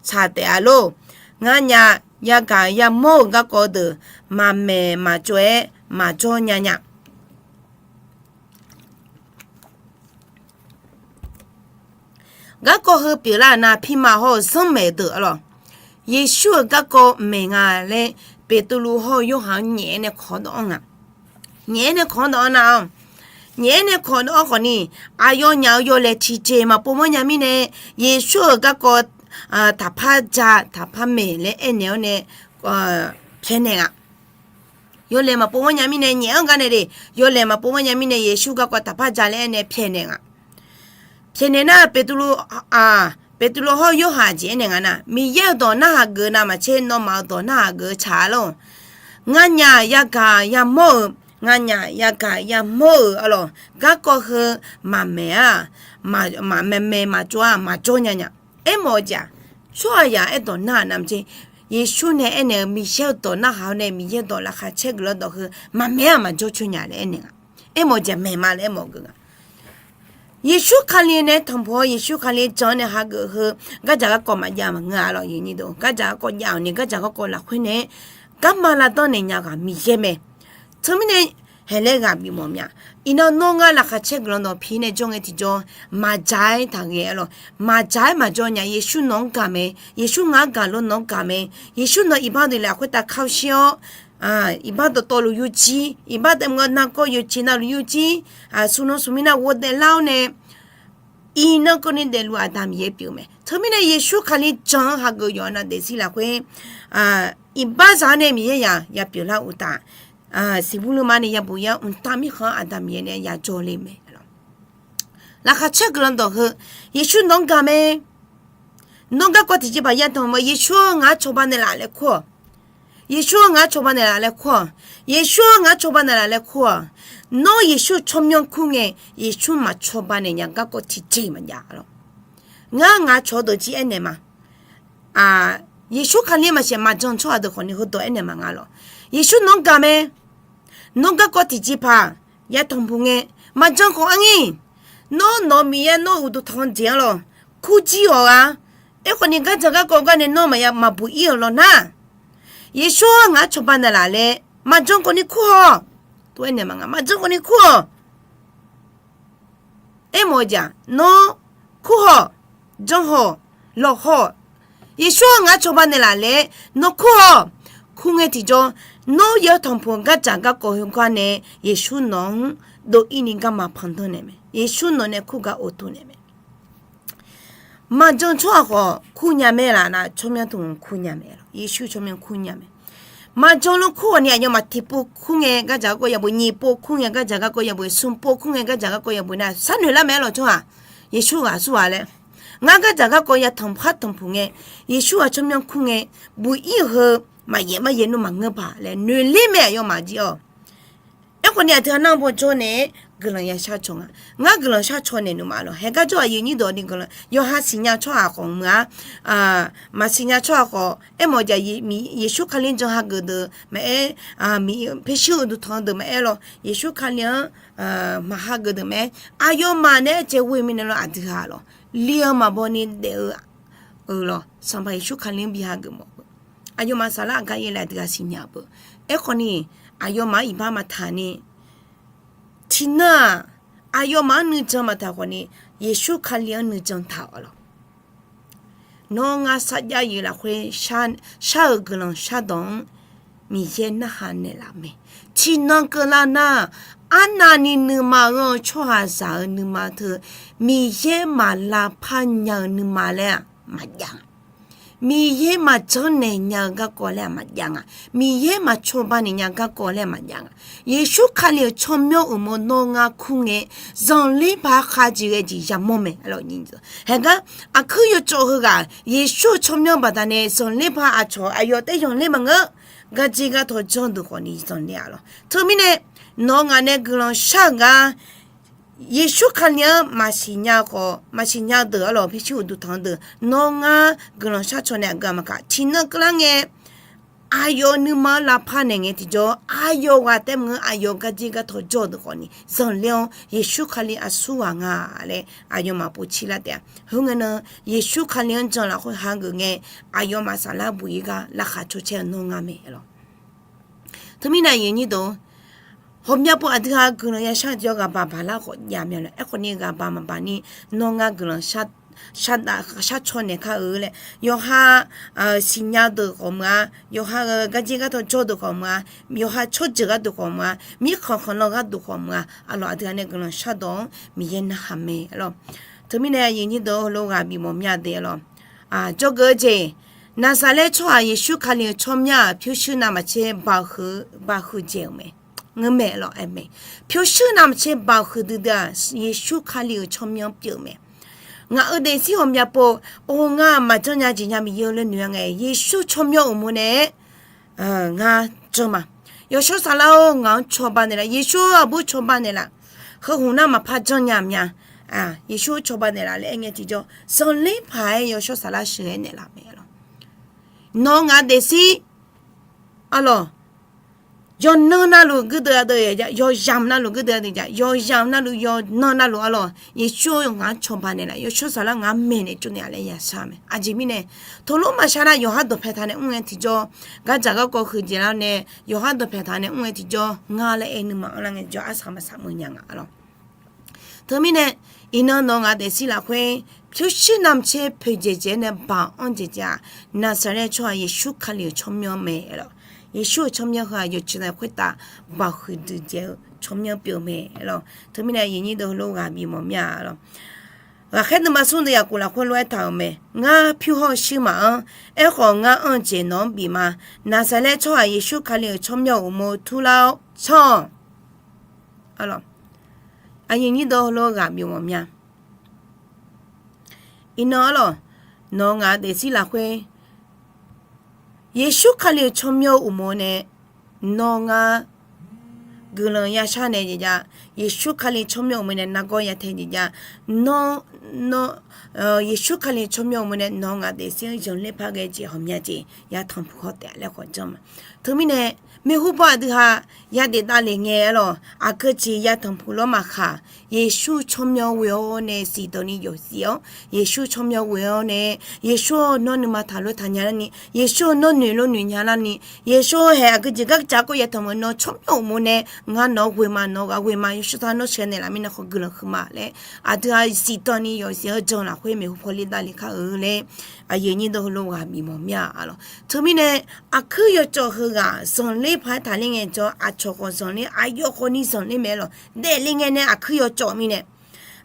tsaq taef-a lor. Nganyaf yagaq yamawr-euq garkawv deuq maqmaeq maqtsov-aer maqjawr nya nya. Garkawv heu pyeuflar-euq nar, pirma hawr-eu zanrmaeq deuq arlawq, Yeqsur-euq garkawv maeq nga laer Beqtuvluv hawr-eu Yorhaq-anr nyaef-aer nae kawq dawv-anr nga. Nyaef-aer nae kawq-anr dawv-anr nar-awq. Nyaef-aer nae kawq dawv-anr khawfni, aqyawfnyaf-euq yawlaeq tiqjeq maqpov mawrnya mirnae, Yeqsur-euq garkawv taqpar ja taqpar maeq laer aernaeq-awr nae pyaeqnaeq nga. Yawlaeq maqpov mawrnya mirnae nyaef-anr gar nae de, yawlaeq maqpov mawrnya mirnae Yeqsur garkawv taqpar ja laer aernaeq pyaeqnaeq nga. Pyaeqnaeq nar, Beqtuvluv, Beqtuvluv hawr-eu Yorhaq jeq aernaeq nga nar, Miqyaer-euq dawq narhaq geuf-eu navmaqtser, nawmaf-euq dawq narhaq geuf-eu tsaq-a lor. Nganyaf yagaq yamawr-euq, nganyaf yagaq yamawr-euq arlawq, garkawv heu maqmaeq-a, maqmaeq maeq maqtsov-a, maqjawr nya nya. Aermawf-eu jeq-aq, tsawrhaqzaq aerdawq nar-aq navmaqtser, Yeqsur nae aernaeq-eu Miqyaer-euq dawq narhaq-awr nae Miqyaer dawq laqkhaq caer guiqlanq dawq heu maqmaeq-a maqjawr coer nya laer aernaeq nga. Aermawf-eu jeq maeq ma laer aermawf geuf nga. Yeqsur Kali nae tanqpuq-awr Yeqsur Kali jan-anr nae hageuf heu, gardzaq garkawv maqjav maqngeur-a lawq. Gardzaq garkawv jav-awq ni, gardzaq garkawv lafkhoer nae garma lavdanr naeq nya ghaq Miqyaer mae. Teumirnae haeq laer ghaq bifmawf mya. Iqnan nawr ngar laqkhaq caer guiqlanq dawq pi nae jawr ngae tiqjawr, maqjaq-aer taqghae-a lawq. Maqjaq-aer maqjawr nya. Yeqsur nawq-anr gaq mae. Yeqsur ngaq-anr gaq lof nawq-anr gaq mae. Yeqsur nawq iqbax deuq lafkhoer taf kar shir-awr, iqbax dawqtawvluf yurjir, iqbax taef maqngeur nargawr yawqjeq navluf yurjir, smq nan smq mirnae ghofdaef lar-awr nae, iqnan keuvni daefluf Aqda Miqyaer pyeuf mae. Teumirnae Yeqsur Kali jan-anr hageuf yawqha nav daefzir lafkhoer, iqbax zaq-anr nae Miqyaer ya yapyeuf lar uqtaf, siqbur lurma nae yabuq yar mqtav mirkhanq-anr Aqda Miqyaer nae yajawr le mae. Laqkhaq caer guiqlanq dawq heu, Yeqsur nawq-anr gaq mae. Nawr garkawv tiqjeqpaq yatanq ma, Yeqsur-anr ngaq-anr cawba naeqlaf laer kur-awq. Yeqsur-anr ngaq-anr cawba naeqlaf laer kur-awq. Yeqsur-anr ngaq-anr cawba naeqlaf laer kur-awq. Nawr Yeqsur tsawrmyanr kur ngae, Yeqsur maqcawba naeq nya garkawv tiqjeq maqjav lawq. Ngar ngaq-anr cawq-eu deuq jir aernaeq ma. Yeqsur Kali maqsiq maqjan tsawrhaq deuq khawfni heudawq aernaeq ma nga lawq. Yeqsur nawq-anr gaq mae. Nawr garkawv tiqjeqpaq yatanq puq ngae, maqjan khawf arngir. Nawr nawq-eu Miqyaer nawr uqduq tanq-eu jeq-anr lawq, kur jir-awq-a. Aerkhawfni gardzaq garkawv gar nae nawr maqya maqbuq ir-euq lawq nar, Yeqsur-anr ngaq-anr cawba naeqlaf laer maqjan khawfni kur-awq. Tov aernaeq ma nga, maqjan khawfni kur-awq. Aermawf-eu jeq-aq, nawr kur haw, jan haw, lawq haw, Yeqsur-anr ngar cawba naeqlaf laer nawr kur haw. Kur ngae tiqjawr, nawr yaw tanqpuq gardzaq garkawv heugar nae Yeqsur nawq-anr dov-ir ni garma pandanr naeq mae. Yeqsur nawq nae kur gar ovtuv naeq mae. Maqjan tsawrhaq khawf kurnya mae laf nar, tsawrmyanr tmq kurnya mae lawq. Yeqsur tsawrmyanr kurnya mae. Maqjan luf kur-awq ni aqyawfmaf tiqpov kur ngae gardzaq garkawv yaboeq, nyiq pov kur ngae gardzaq garkawv yaboeq, smq pov kur ngae gardzaq garkawv yaboeq nar sharnoeq lar mae lawq tsawrhaq. Yeqsur ghaq aqsur ghaq laer, ngar gardzaq garkawv yatanq par tanqpuq ngae, Yeqsur ghaq tsawrmyanr kur ngae, buq-ir-eu heu maqyaef maryaef nmr maqngeur paq laer noeqler mae aqyawfmaf jir-awq. Aerkhawf ni aqdui-aq nar bawjawr nae guiqlanq yashar caw nga. Ngar guiqlanq shar caw naeq nmr ma lawq. Haeqgar jawr-aq aqyuif nyir deuq ni guiqlanq yawqha siqnya tsawrhaq khawf meuq-a, maqsiqnya tsawrhaq khawf aermawf-eu jeq, Yeqsur Kali-anr jan hageuf deuq maqaer, pyurshuir uqduq tanq-eu deuq maqaer lawq. Yeqsur Kali-anr maqhageuf deuq maqaer, aqyawfmaf nae aer caev ghoe mirnae lawr aqdui-aq lawq, li-eu maqbaw ni daef-eu lawq, Sanqpaq Yeqsur Kali-anr bi hageuf mawf-eu. Aqyawfmaf saflar aqgar yaer laer aqdui-aq siqnya beu. Aerkhawf ni, aqyawfmaf-anr iqbax maqtaq ni, tiqnan-aq, aqyawfmaf-anr nuijan maqtaq khawf ni, Yeqsur Kali-anr nuijan taq-awq lawq. Nawr ngar sarjax-eu lafkhoer shar-eu guiqlanq shardawq-anr Miqyaer narhaq naeqlaf mae. Tiqnan keuvlar nar, arnavni nuima ghanr-eu tsawrhaqzaq-euq nuima teu, Miqyaer maq lavpar nya-eu nuima laer-aq maqjav nga. Miqyaer maqjanr naeq nya-eu garkawv laer-aq maqjav nga. Miqyaer maqcawba naeq nya garkawv laer-aq maqjav nga. Yeqsur Kali-euq tsawrmyanr uqmov nawr ngar kur ngae, zanqler paq khavjeq ghae jeq yamawr mae. Haeqgar aqkuir yawcawv heughaq Yeqsur-euq tsawrmyanr baqdanae zanqler paq aqcawq aqyawf taef zanqler maqngeur. Garjer gartawq janr deuq khawf ni zanqler-a lawq. Teumirnae nawq-eu ngaq nae guiqlanq shar-euq gar Yeqsur Kali-anr maqsiq nya-eu khawf, maqsiq nya-eu deuq-a lawq, pyurshuir uqduq tanq-eu deuq nawr ngar guiqlanq shar caw nae aqgeu maqkaq tiqnan keuvlar ngae, aqyawf nuima-anr lavpar naeq ngae tiqjawr, aqyawf ghaq taef maqngeur, aqyawf garjer gartawq jawr-eu deuq khawf ni zanqler-awr Yeqsur Kali aqsur ghaq nga laer aqyawfmaf povcir lar taef-a. Khoerngae nan Yeqsur Kali-anr jan lafkhoer hageuf ngae, aqyawfmaf saflar buq-ir gar laqkhaq caw caer-eu nawr nga mae lawq. Teumirnae aqyuif aqnyir deuq, ghawqmya pov aqdui-aq guiqlanq yashar tiqjawr ghaqbaq baqlar khawf jav mya lawq. Aerkhawf ni ghaqbaq maqbaq ni nawr ngar guiqlanq shar caw naeq kar-eu laer yawqha siqnya deuq khawf meuq-a, yawqha-euq garjer gartawq jawr deuq khawf meuq-a, yawqha tsawrjeuq gharduq khawf meuq-a, mirkhanq khanqlan gharduq khawf meuq-a, aqlawq aqdui-aq nae guiqlanq shardawq-anr Miqyaer narhaq mae lawq. Teumirnae aqyuif aqnyir deuq heulof ghaq bifmawf mya de lawq. Jawrgeuf-eu jeq, Naqsaqlaer tsawrhaq Yeqsur Kali-euq tsawrmyanr-aq pyurshuir navmaqtser baqhuiq dzaeq-euq mae. Ngeur mae lawq, aer mae. Pyurshuir navmaqtser baqhuiq duidui-aq Yeqsur Kali-euq tsawrmyanr pyeuf mae. Ngaq-euq daefzir ghawqmya pov, or ngar maqjanr nya jeq nya Miqyaer-eu laer noeq-a ngae, Yeqsur tsawrmyanr uqmov nae ngar janr ma. Yawshawr saflar-or, ngaq-anr cawba naeqlaf. Yeqsur-or, aqbur cawba naeqlaf. Heu hmq nar maqpar janr nya mya. Yeqsur-or, cawba naeqlaf laer aer ngae tiqjawr, zanqler paq-aer yawshawr saflar sheuqghae naeqlaf mae lawq. Nawq-eu ngaq daefzir, arlawq, yawqnan navluf guirdeuv-a deuv-a, yawqyamq navluf guirdeuv-a deuv jav, yawqyamq navluf yawqnan navluf arlawq, Yeqsur-or, ngaq-anr cawba naeqlaf, yawshawr saflar ngaq-anr maeqnaeq tsovnaeq-a laer yashar mae. Aqjeq mirnae, teulof maqshar nar yawqhar dawqpae taq nae mr ngae tiqjawr, gardzaq garkawv huiqdzaeq lar nae yawqhar dawqpae taq nae mr ngae tiqjawr, ngar laer aer nuima anrlar ngae tiqjawr arsaq maqsaq meuq nya nga arlawq. Teumirnae, iqnan nawq-eu ngaq daefzir lafkhoer pyurshuir navmaqtser poeqdzaeq dzaeq-aer nae baq-anr dzaeq dzaeq-aq, Naqsaqlaer tsawrhaq Yeqsur Kali-euq tsawrmyanr mae lawq. Yeqsur-euq tsawrmyanr heu-aq yawqjeq nae khoertav baqhuiq duidzaeq-eu tsawrmyanr pyeuf mae lawq. Teumirnae aqyuif aqnyir deuq heulof ghaq bifmawf mya lawq. Ghaqkhaer nuima smr deuq yaqkov lafkhoer lof-aer taq-euq mae. Ngar pyur hawr-eu shuir maqanr. Aerkhawf ngar anr-eu jeq nawq-anr bif ma. Naqsaqlaer tsawrhaq Yeqsur Kali-euq tsawrmyanr uqmov turlar-awr shanr-awq. Aqyuif aqnyir deuq heulof ghaq bifmawf mya. Iqnan arlawq, nawq-eu ngaq-eu daefzir lafkhoer Yeqsur Kali-euq tsawrmyanr uqmov nae nawr ngar guiqlanq yashar naeq jeq jav. Yeqsur Kali tsawrmyanr uqmov nae nargawr ya tae jeq jav. Nawr nawr, Yeqsur Kali tsawrmyanr uqmov nae nawq-eu ngaq daefzir-anr zanqler paq ghae jeq ghawqmya jeq yatanq puq haw taef laer khawf janr ma. Teumirnae, maeqhu paw aqdui ha yadaef davlef ngae-a lawq, aqgeu jeq yatanq puq lawr maqkhaq, Yeqsur tsawrmyanr ghoe-awr nae siqdawq ni yawf siq-awr, Yeqsur tsawrmyanr ghoe-awr nae, Yeqsur-awr nawr nuima taqlof taqnya larni, Yeqsur-eu nawr noeqlof noeqnya larni, Yeqsur-eu haeq aqgeu jeq gardzaq garkawv yatanq puq nawr tsawrmyanr uqmov nae, ngar nawq-anr ghoe ma, nawq-eu ghaq ghoe ma, Yeqsur sar nawr sheuqghae naeqlaf mirnae khawf guiqlanq huiqma laer, aqdui ha siqdawq ni yawf siq-awr jan lafkhoer maeqhu paw le davlef kar-eu laer, aqyuif aqnyir deuq heulof ghaq bif mawf mir-a lawq. Teumirnae, aqkuir yawcawv heughaq zanqler paq-aer taqler ngaejawr, aqcawq khawf zanqler, aqyawf khawfni zanqler mae-a lawq. Daefle ngae nae aqkuir yawcawv mirnae,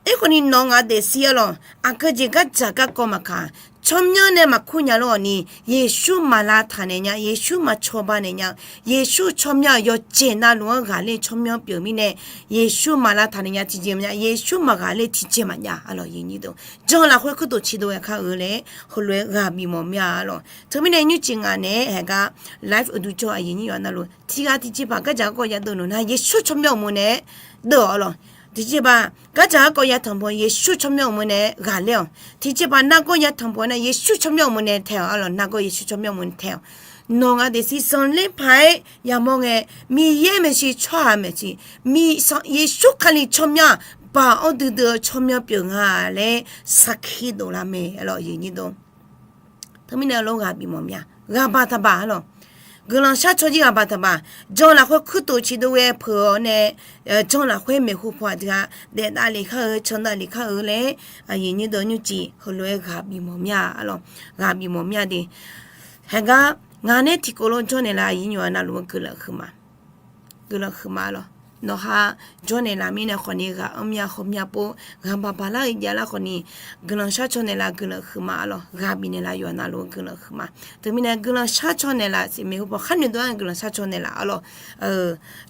aerkhawfni nawq-eu ngaq daefzir-a lawq, aqgeu jeq gardzaq garkawv maqkaq, tsawrmyanr nae maqkur nya lor-awq ni, Yeqsur maq lavtaq naeq nya, Yeqsur maq cawba naeq nya, Yeqsur tsawrmyanr-aq yawqjeq navluf-anr ghaqler tsawrmyanr pyeuf mirnae, Yeqsur maq lavtaq naeq nya tiqjeq maqjav, Yeqsur maqghaqler tiqjeq maqjav-a lawq. Jan lafkhoer kuirtof ciqdov ghae kar-eu laer heulof-aer ghaq bif mawf mir-a lawq. Teumirnae nymrcif ngaq naeq-aer haeq gar live uqduq jawr aqyuif aqnyir yawqha navluf tiqghaq tiqjeqpaq gardzaq garkawv yadeuv noeq nar, Yeqsur tsawrmyanr uqmov naeq-aer deuv-awq lawq. Tiqjeqpaq gardzaq garkawv yatanq puq Yeqsur tsawrmyanr uqmov naeq-aer ghaqler-awq. Tiqjeqpaq nargawr yatanq puq nar, Yeqsur tsawrmyanr uqmov naeq taeq-awq-a lawq. Nargawr Yeqsur tsawrmyanr uqmov naeq taeq-awq. Nawq-eu ngaq daefzir zanqler paq-aer yamawr ngae, Miqyaer maeqshi, tsawrhaq maeqshi, Yeqsur Kali tsawrmyanr-aq, baq-awr duidui-eu tsawrmyanr pyeuf nga laer sarkir dovlar mae-a lawq. Teumirnae lof ghaq bif mawf mir-a, ghaq baq taqbaq-a lawq. Guiqlanq sharcaw jir ghaq baq taqbaq. Jan lafkhoer kuirtof ciqdov ghae peuq-awr nae, jan lafkhoer maeqhu paw aqdui ha daef davlef kar-eu, can davlef kar-eu laer, aqyuif aqnyir deuq nymrcif heulof-aer ghaq bif mawf mir-a lawq. Ghaq bif mawf mir-a de. Haeq gar ngaq nae tiqkawv lof jawr naeqlaf aqyuif aqnyir yawqha navluf-anr guiqlanq huiqma guiqlanq huiqma lawq. Nawqha jawr naeqlaf mirnae khawfni ghaq anr mya haw mya pov, ghaq baq baq lar-eu javlar khawfni, guiqlanq sharcaw naeqlaf guiqlanq huiqma-a lawq. Ghaq bif naeqlaf yawqha navluf-anr guiqlanq huiqma. Teumirnae guiqlanq sharcaw naeqlaf siq maeqhu paw khar noeqdov-anr guiqlanq sharcaw naeqlaf-a lawq.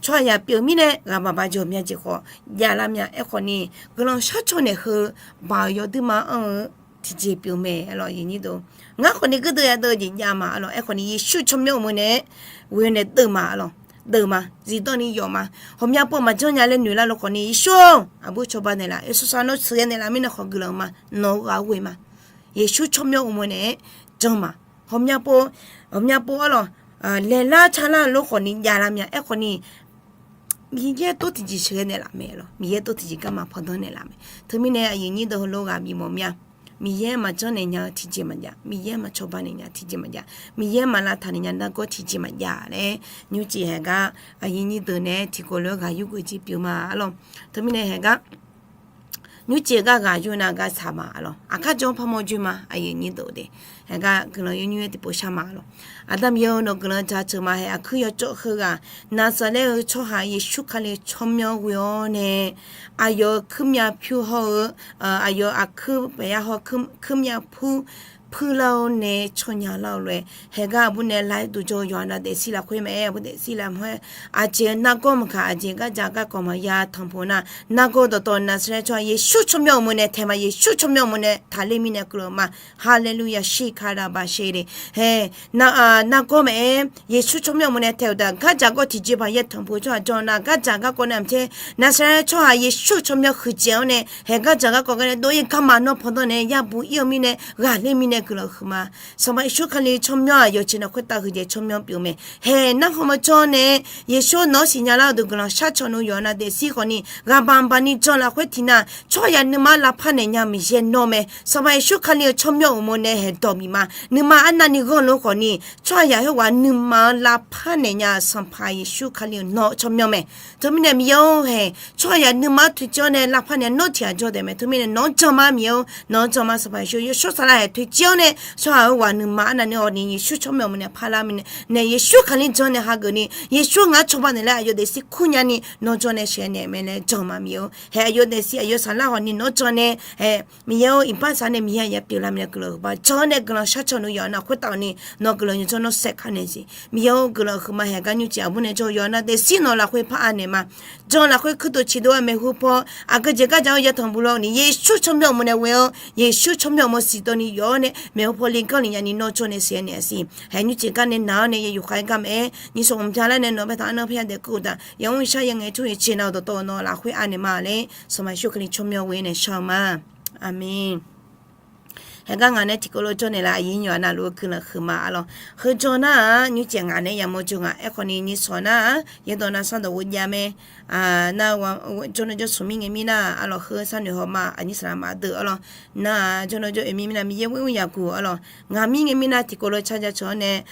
Tsawrhaqzaq pyeuf mirnae ghaq baq baq jawq mya jeq khawf javlar mya. Aerkhawfni guiqlanq sharcaw naeq heu baq-euq yawduirma anr-eu tiqjeq pyeuf mae-a lawq. Ngar khawfni gardeuv yadeuv jeq jav ma-a lawq. Aerkhawfni Yeqsur tsawrmyanr uqmov naeq-aer ghoe nae deuv ma-a lawq. Deuv ma, zifdawr ni yawf ma. Ghawqmya pov maqjanr nya laer noeq lar lof khawfni, Yeqsur-or, aqbur cawba naeqlaf, Yeqsur sar nawr sheuqghae naeqlaf mirnae khawf guiqlanq ma. Nawq-eu ghaq ghoe ma. Yeqsur tsawrmyanr uqmov naeq-aer jan ma. Ghawqmya pov, ghawqmya pov-a lawq, laeqlar calar-eu lof khawfni javlar mya. Aerkhawfni Miqyaer tov tiqjeq sheuqghae naeqlaf mae-a lawq. Miqyaer tov tiqjeq garma pawdanr naeqlaf mae. Teumirnae aqyuif aqnyir deuq heulof ghaq bif mawf mir-a. Miqyaer maqjanr naeq nya-eu tiqjeq maqjav, Miqyaer maqcawba naeq nya tiqjeq maqjav, Miqyaer maq lavtaq naeq nya nargawr tiqjeq maqjav laer, nymrcif haeq gar aqyuif aqnyir deuq nae tiqkawv lof-aer ghaq yurgeuf jir pyeuf ma-a lawq. Teumirnae haeq gar nymrcif gar ghaq yur nar gar saq ma-a lawq. Aqkar jawr par mawr joer ma, aqyuif aqnyir deuq de. Haeq gar guiqlanq yawnymr-aer tiqpov shar ma-a lawq. Aqda Miqyaer-or, nawq guiqlanq jaceuq ma. Haeq aqkuir yawcawv heughaq, Naqzaqlaer-eu tsawrhaq Yeqsur Kali tsawrmyanr ghoe-awr nae, aqyawf-euq kuirmyav pyur hawr-eu, aqyawf aqkuir paeqyar hawr kuirmyav pur puirlar-awr nae tsawrnya lar-eu lof-aer, haeq gar aqbur nae lar-aer duq jawr-eu yawqha navluf daefzir lafkhoer maqaer, aqbur daefzir lafkhoer, aqjeq-eu nargawr maqkaq, aqjeq gardzaq garkawv maqya tanqpuq nar, nargawr dawqtawv Naqzaqlaer tsawrhaq Yeqsur tsawrmyanr uqmov nae taeq ma. Yeqsur tsawrmyanr uqmov nae taqler mirnae guiqlanq ma. Haleluya, shir kala baqshe le. Haeq, nargawr maqaer, Yeqsur tsawrmyanr uqmov nae taeq-euq daq, gardzaq garkawv tiqjeqpaq ya tanqpuq tsawrhaq jawr nar, gardzaq garkawv nae maqtser, Naqzaqlaer tsawrhaq Yeqsur tsawrmyanr huiqdzaeq-awr nae, haeq gardzaq garkawv gar nae dov-ir garma nawr pawdanr nae ya buq-ir-eu mirnae, ghaqler mirnae guiqlanq huiqma. Sanqpaq Yeqsur Kali tsawrmyanr-aq, yawqjeq navluf khoertav huiqdzaeq tsawrmyanr pyeuf mae. Haeq, nar hawmawr jawr nae, Yeqsur nawq-anr siqnya lar-eu deuq guiqlanq sharcaw nmr yawqha navluf daefzir khawfni, ghaq baq baq ni jan lafkhoer tiqnan, tsawrhaqzaq nuima lavpar naeq nya-eu Miqyaer nawr mae. Sanqpaq Yeqsur Kali-euq tsawrmyanr uqmov nae haeq dawq bif ma. Nuima arnavni ghanrluf khawfni, tsawrhaqzaq khoerghaq nuima-anr lavpar naeq nya-eu Sanqpaq Yeqsur Kali-euq nawr-eu tsawrmyanr mae. Teumirnae Miqyaer-or, haeq tsawrhaqzaq nuima-anr toeqciv-awr nae lavpar naeq nawr tiqghaq jawr daef mae. Teumirnae nawq-anr jan ma Miqyaer-or, nawq-anr jan ma Sanqpaq Yeqsur. Yawshawr Saflar haeq toeqciv-awr nae tsawrhaq khoerghaq nuima arnavni awqni Yeqsur tsawrmyanr uqmov nae parlar mirnae, nae Yeqsur Kali jan nae hageuf ni, Yeqsur ngaq-anr cawba naeq laer aqyawf daefzir kur nyani nawr jawr nae sheuqghae naeq mae laer jan ma Miqyaer-or. Haeq aqyawf daefzir aqyawf Saflar hawqni nawr jan nae, haeq Miqyaer-or, iqbax sar nae Miqyaer aqyawf pyeuflar mirnae guiqlanq huiqma. Jan nae guiqlanq sharcaw nmr yawqha navluf khoertav ni nawq guiqlanq nymr jawr nawr saeqkar naeq siq. Miqyaer-or, guiqlanq huiqma. Haeq gar nymrcif aqbur nae jawr yawqha navluf daefzir nawq lafkhoer par anaeq ma. Jan lafkhoer kuirtof ciqdov-aer maeqhu paw aqgeu jeq gardzaq-awr ya tanqpuq lawr ni, Yeqsur tsawrmyanr uqmov nae ghoe-awr, Yeqsur tsawrmyanr uqmov siqdawq ni yawf-awr nae maeqhu paw le ganr le nyani nawr jawr nae sheuqghae naeq siq. Haeq nymrcif gar nae naq-awr nae ya yufkhav-aer gar maqaer, nyiq shawq mqbya lar nae nawq-eu baetaq arnan parya daef kur-eu daq, yawmr sar ya ngae tsawrhaq caenav-eu dawqtawv nawq lafkhoer anaeq ma laer Sanqpaq Yeqsur Kali tsawrmyanr ghoe nae shar-eu ma. Aqmeq. Haeqgar ngaq nae tiqkawv lof jawr naeqlaf aqyuif nymr-aq navluf-eu guiqlanq huiqma arlawq. Heu jawr nar-aq nymrcif ngaq nae yamawr jawr nga. Aerkhawf ni nymrcif nar-aq yaerdawq navsanr dawq ghof jav mae. Nar jawrnan jawr smq mir ngae mirnar arlawq, heu sharnoeq hawma aqnyir saqlaq maqdeuq arlawq. Nar-aq jawrnan jawr oeq mir mirnar Miqyaer ghoer yaqguq arlawq. Ngaq mir ngae mirnar tiqkawv lof car jaceuq-awr nae,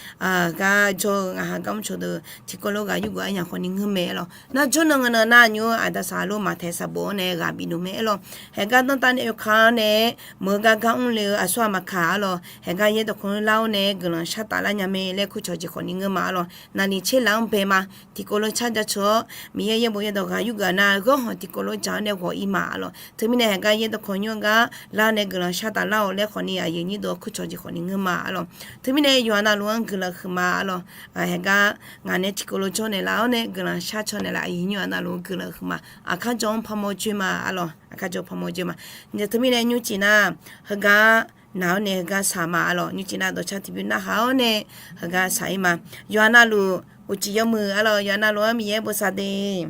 gar jawr-eu ngaq ha gar mrcawq deuq tiqkawv lof ghaq yurgeuf-a nya khawf ni ngeur mae arlawq. Nar jawrnan ngeur nan nar nymr aqda saqlaq lof maqtaeq saqbof-awr nae ghaq bif noeq mae arlawq. Haeqgar danrtav nae oeka-awr nae meuq-eu gar gar mrle-eu aqsur ghaq maqkaq arlawq. Haeqgar yaerdawq kawv lar-awr nae guiqlanq shar taf lar nya mae laer kurcawq jeq khawf ni ngeur ma arlawq. Naqliq tser laf-anr bae ma. Tiqkawv lof car jaceuq-awr Miqyaer yaerbof yaerdawq ghaq yurgeuf nar ghanr hawq tiqkawv lof jaq-awr nae ghawq ir ma arlawq. Teumirnae haeqgar yaerdawq kawv nymr-anr gar lar nae guiqlanq shar taf lar-awq laer khawf ni aqyuif nyir deuq-anr kurcawq jeq khawf ni ngeur ma arlawq. Teumirnae yawqha navluf-anr guiqlanq huiqma arlawq. Haeqgar ngaq nae tiqkawv lof jawr naeqlaf-awr nae guiqlanq shar caw naeqlaf aqyuif nyir-aq navluf-anr guiqlanq huiqma. Aqkar jawr-anr parmawr joer ma arlawq. Aqkar jawr parmawr joer ma. Teumirnae nymrcif nar heugar naq-awr nae heugar saq ma arlawq. Nymrcif nar dawqcar tiqbymr narhaq-awr nae heugar saq ir ma. Yawqha navluf uqcif yawmuiq arlawq. Yawqha navluf-anr Miqyaer bosav de.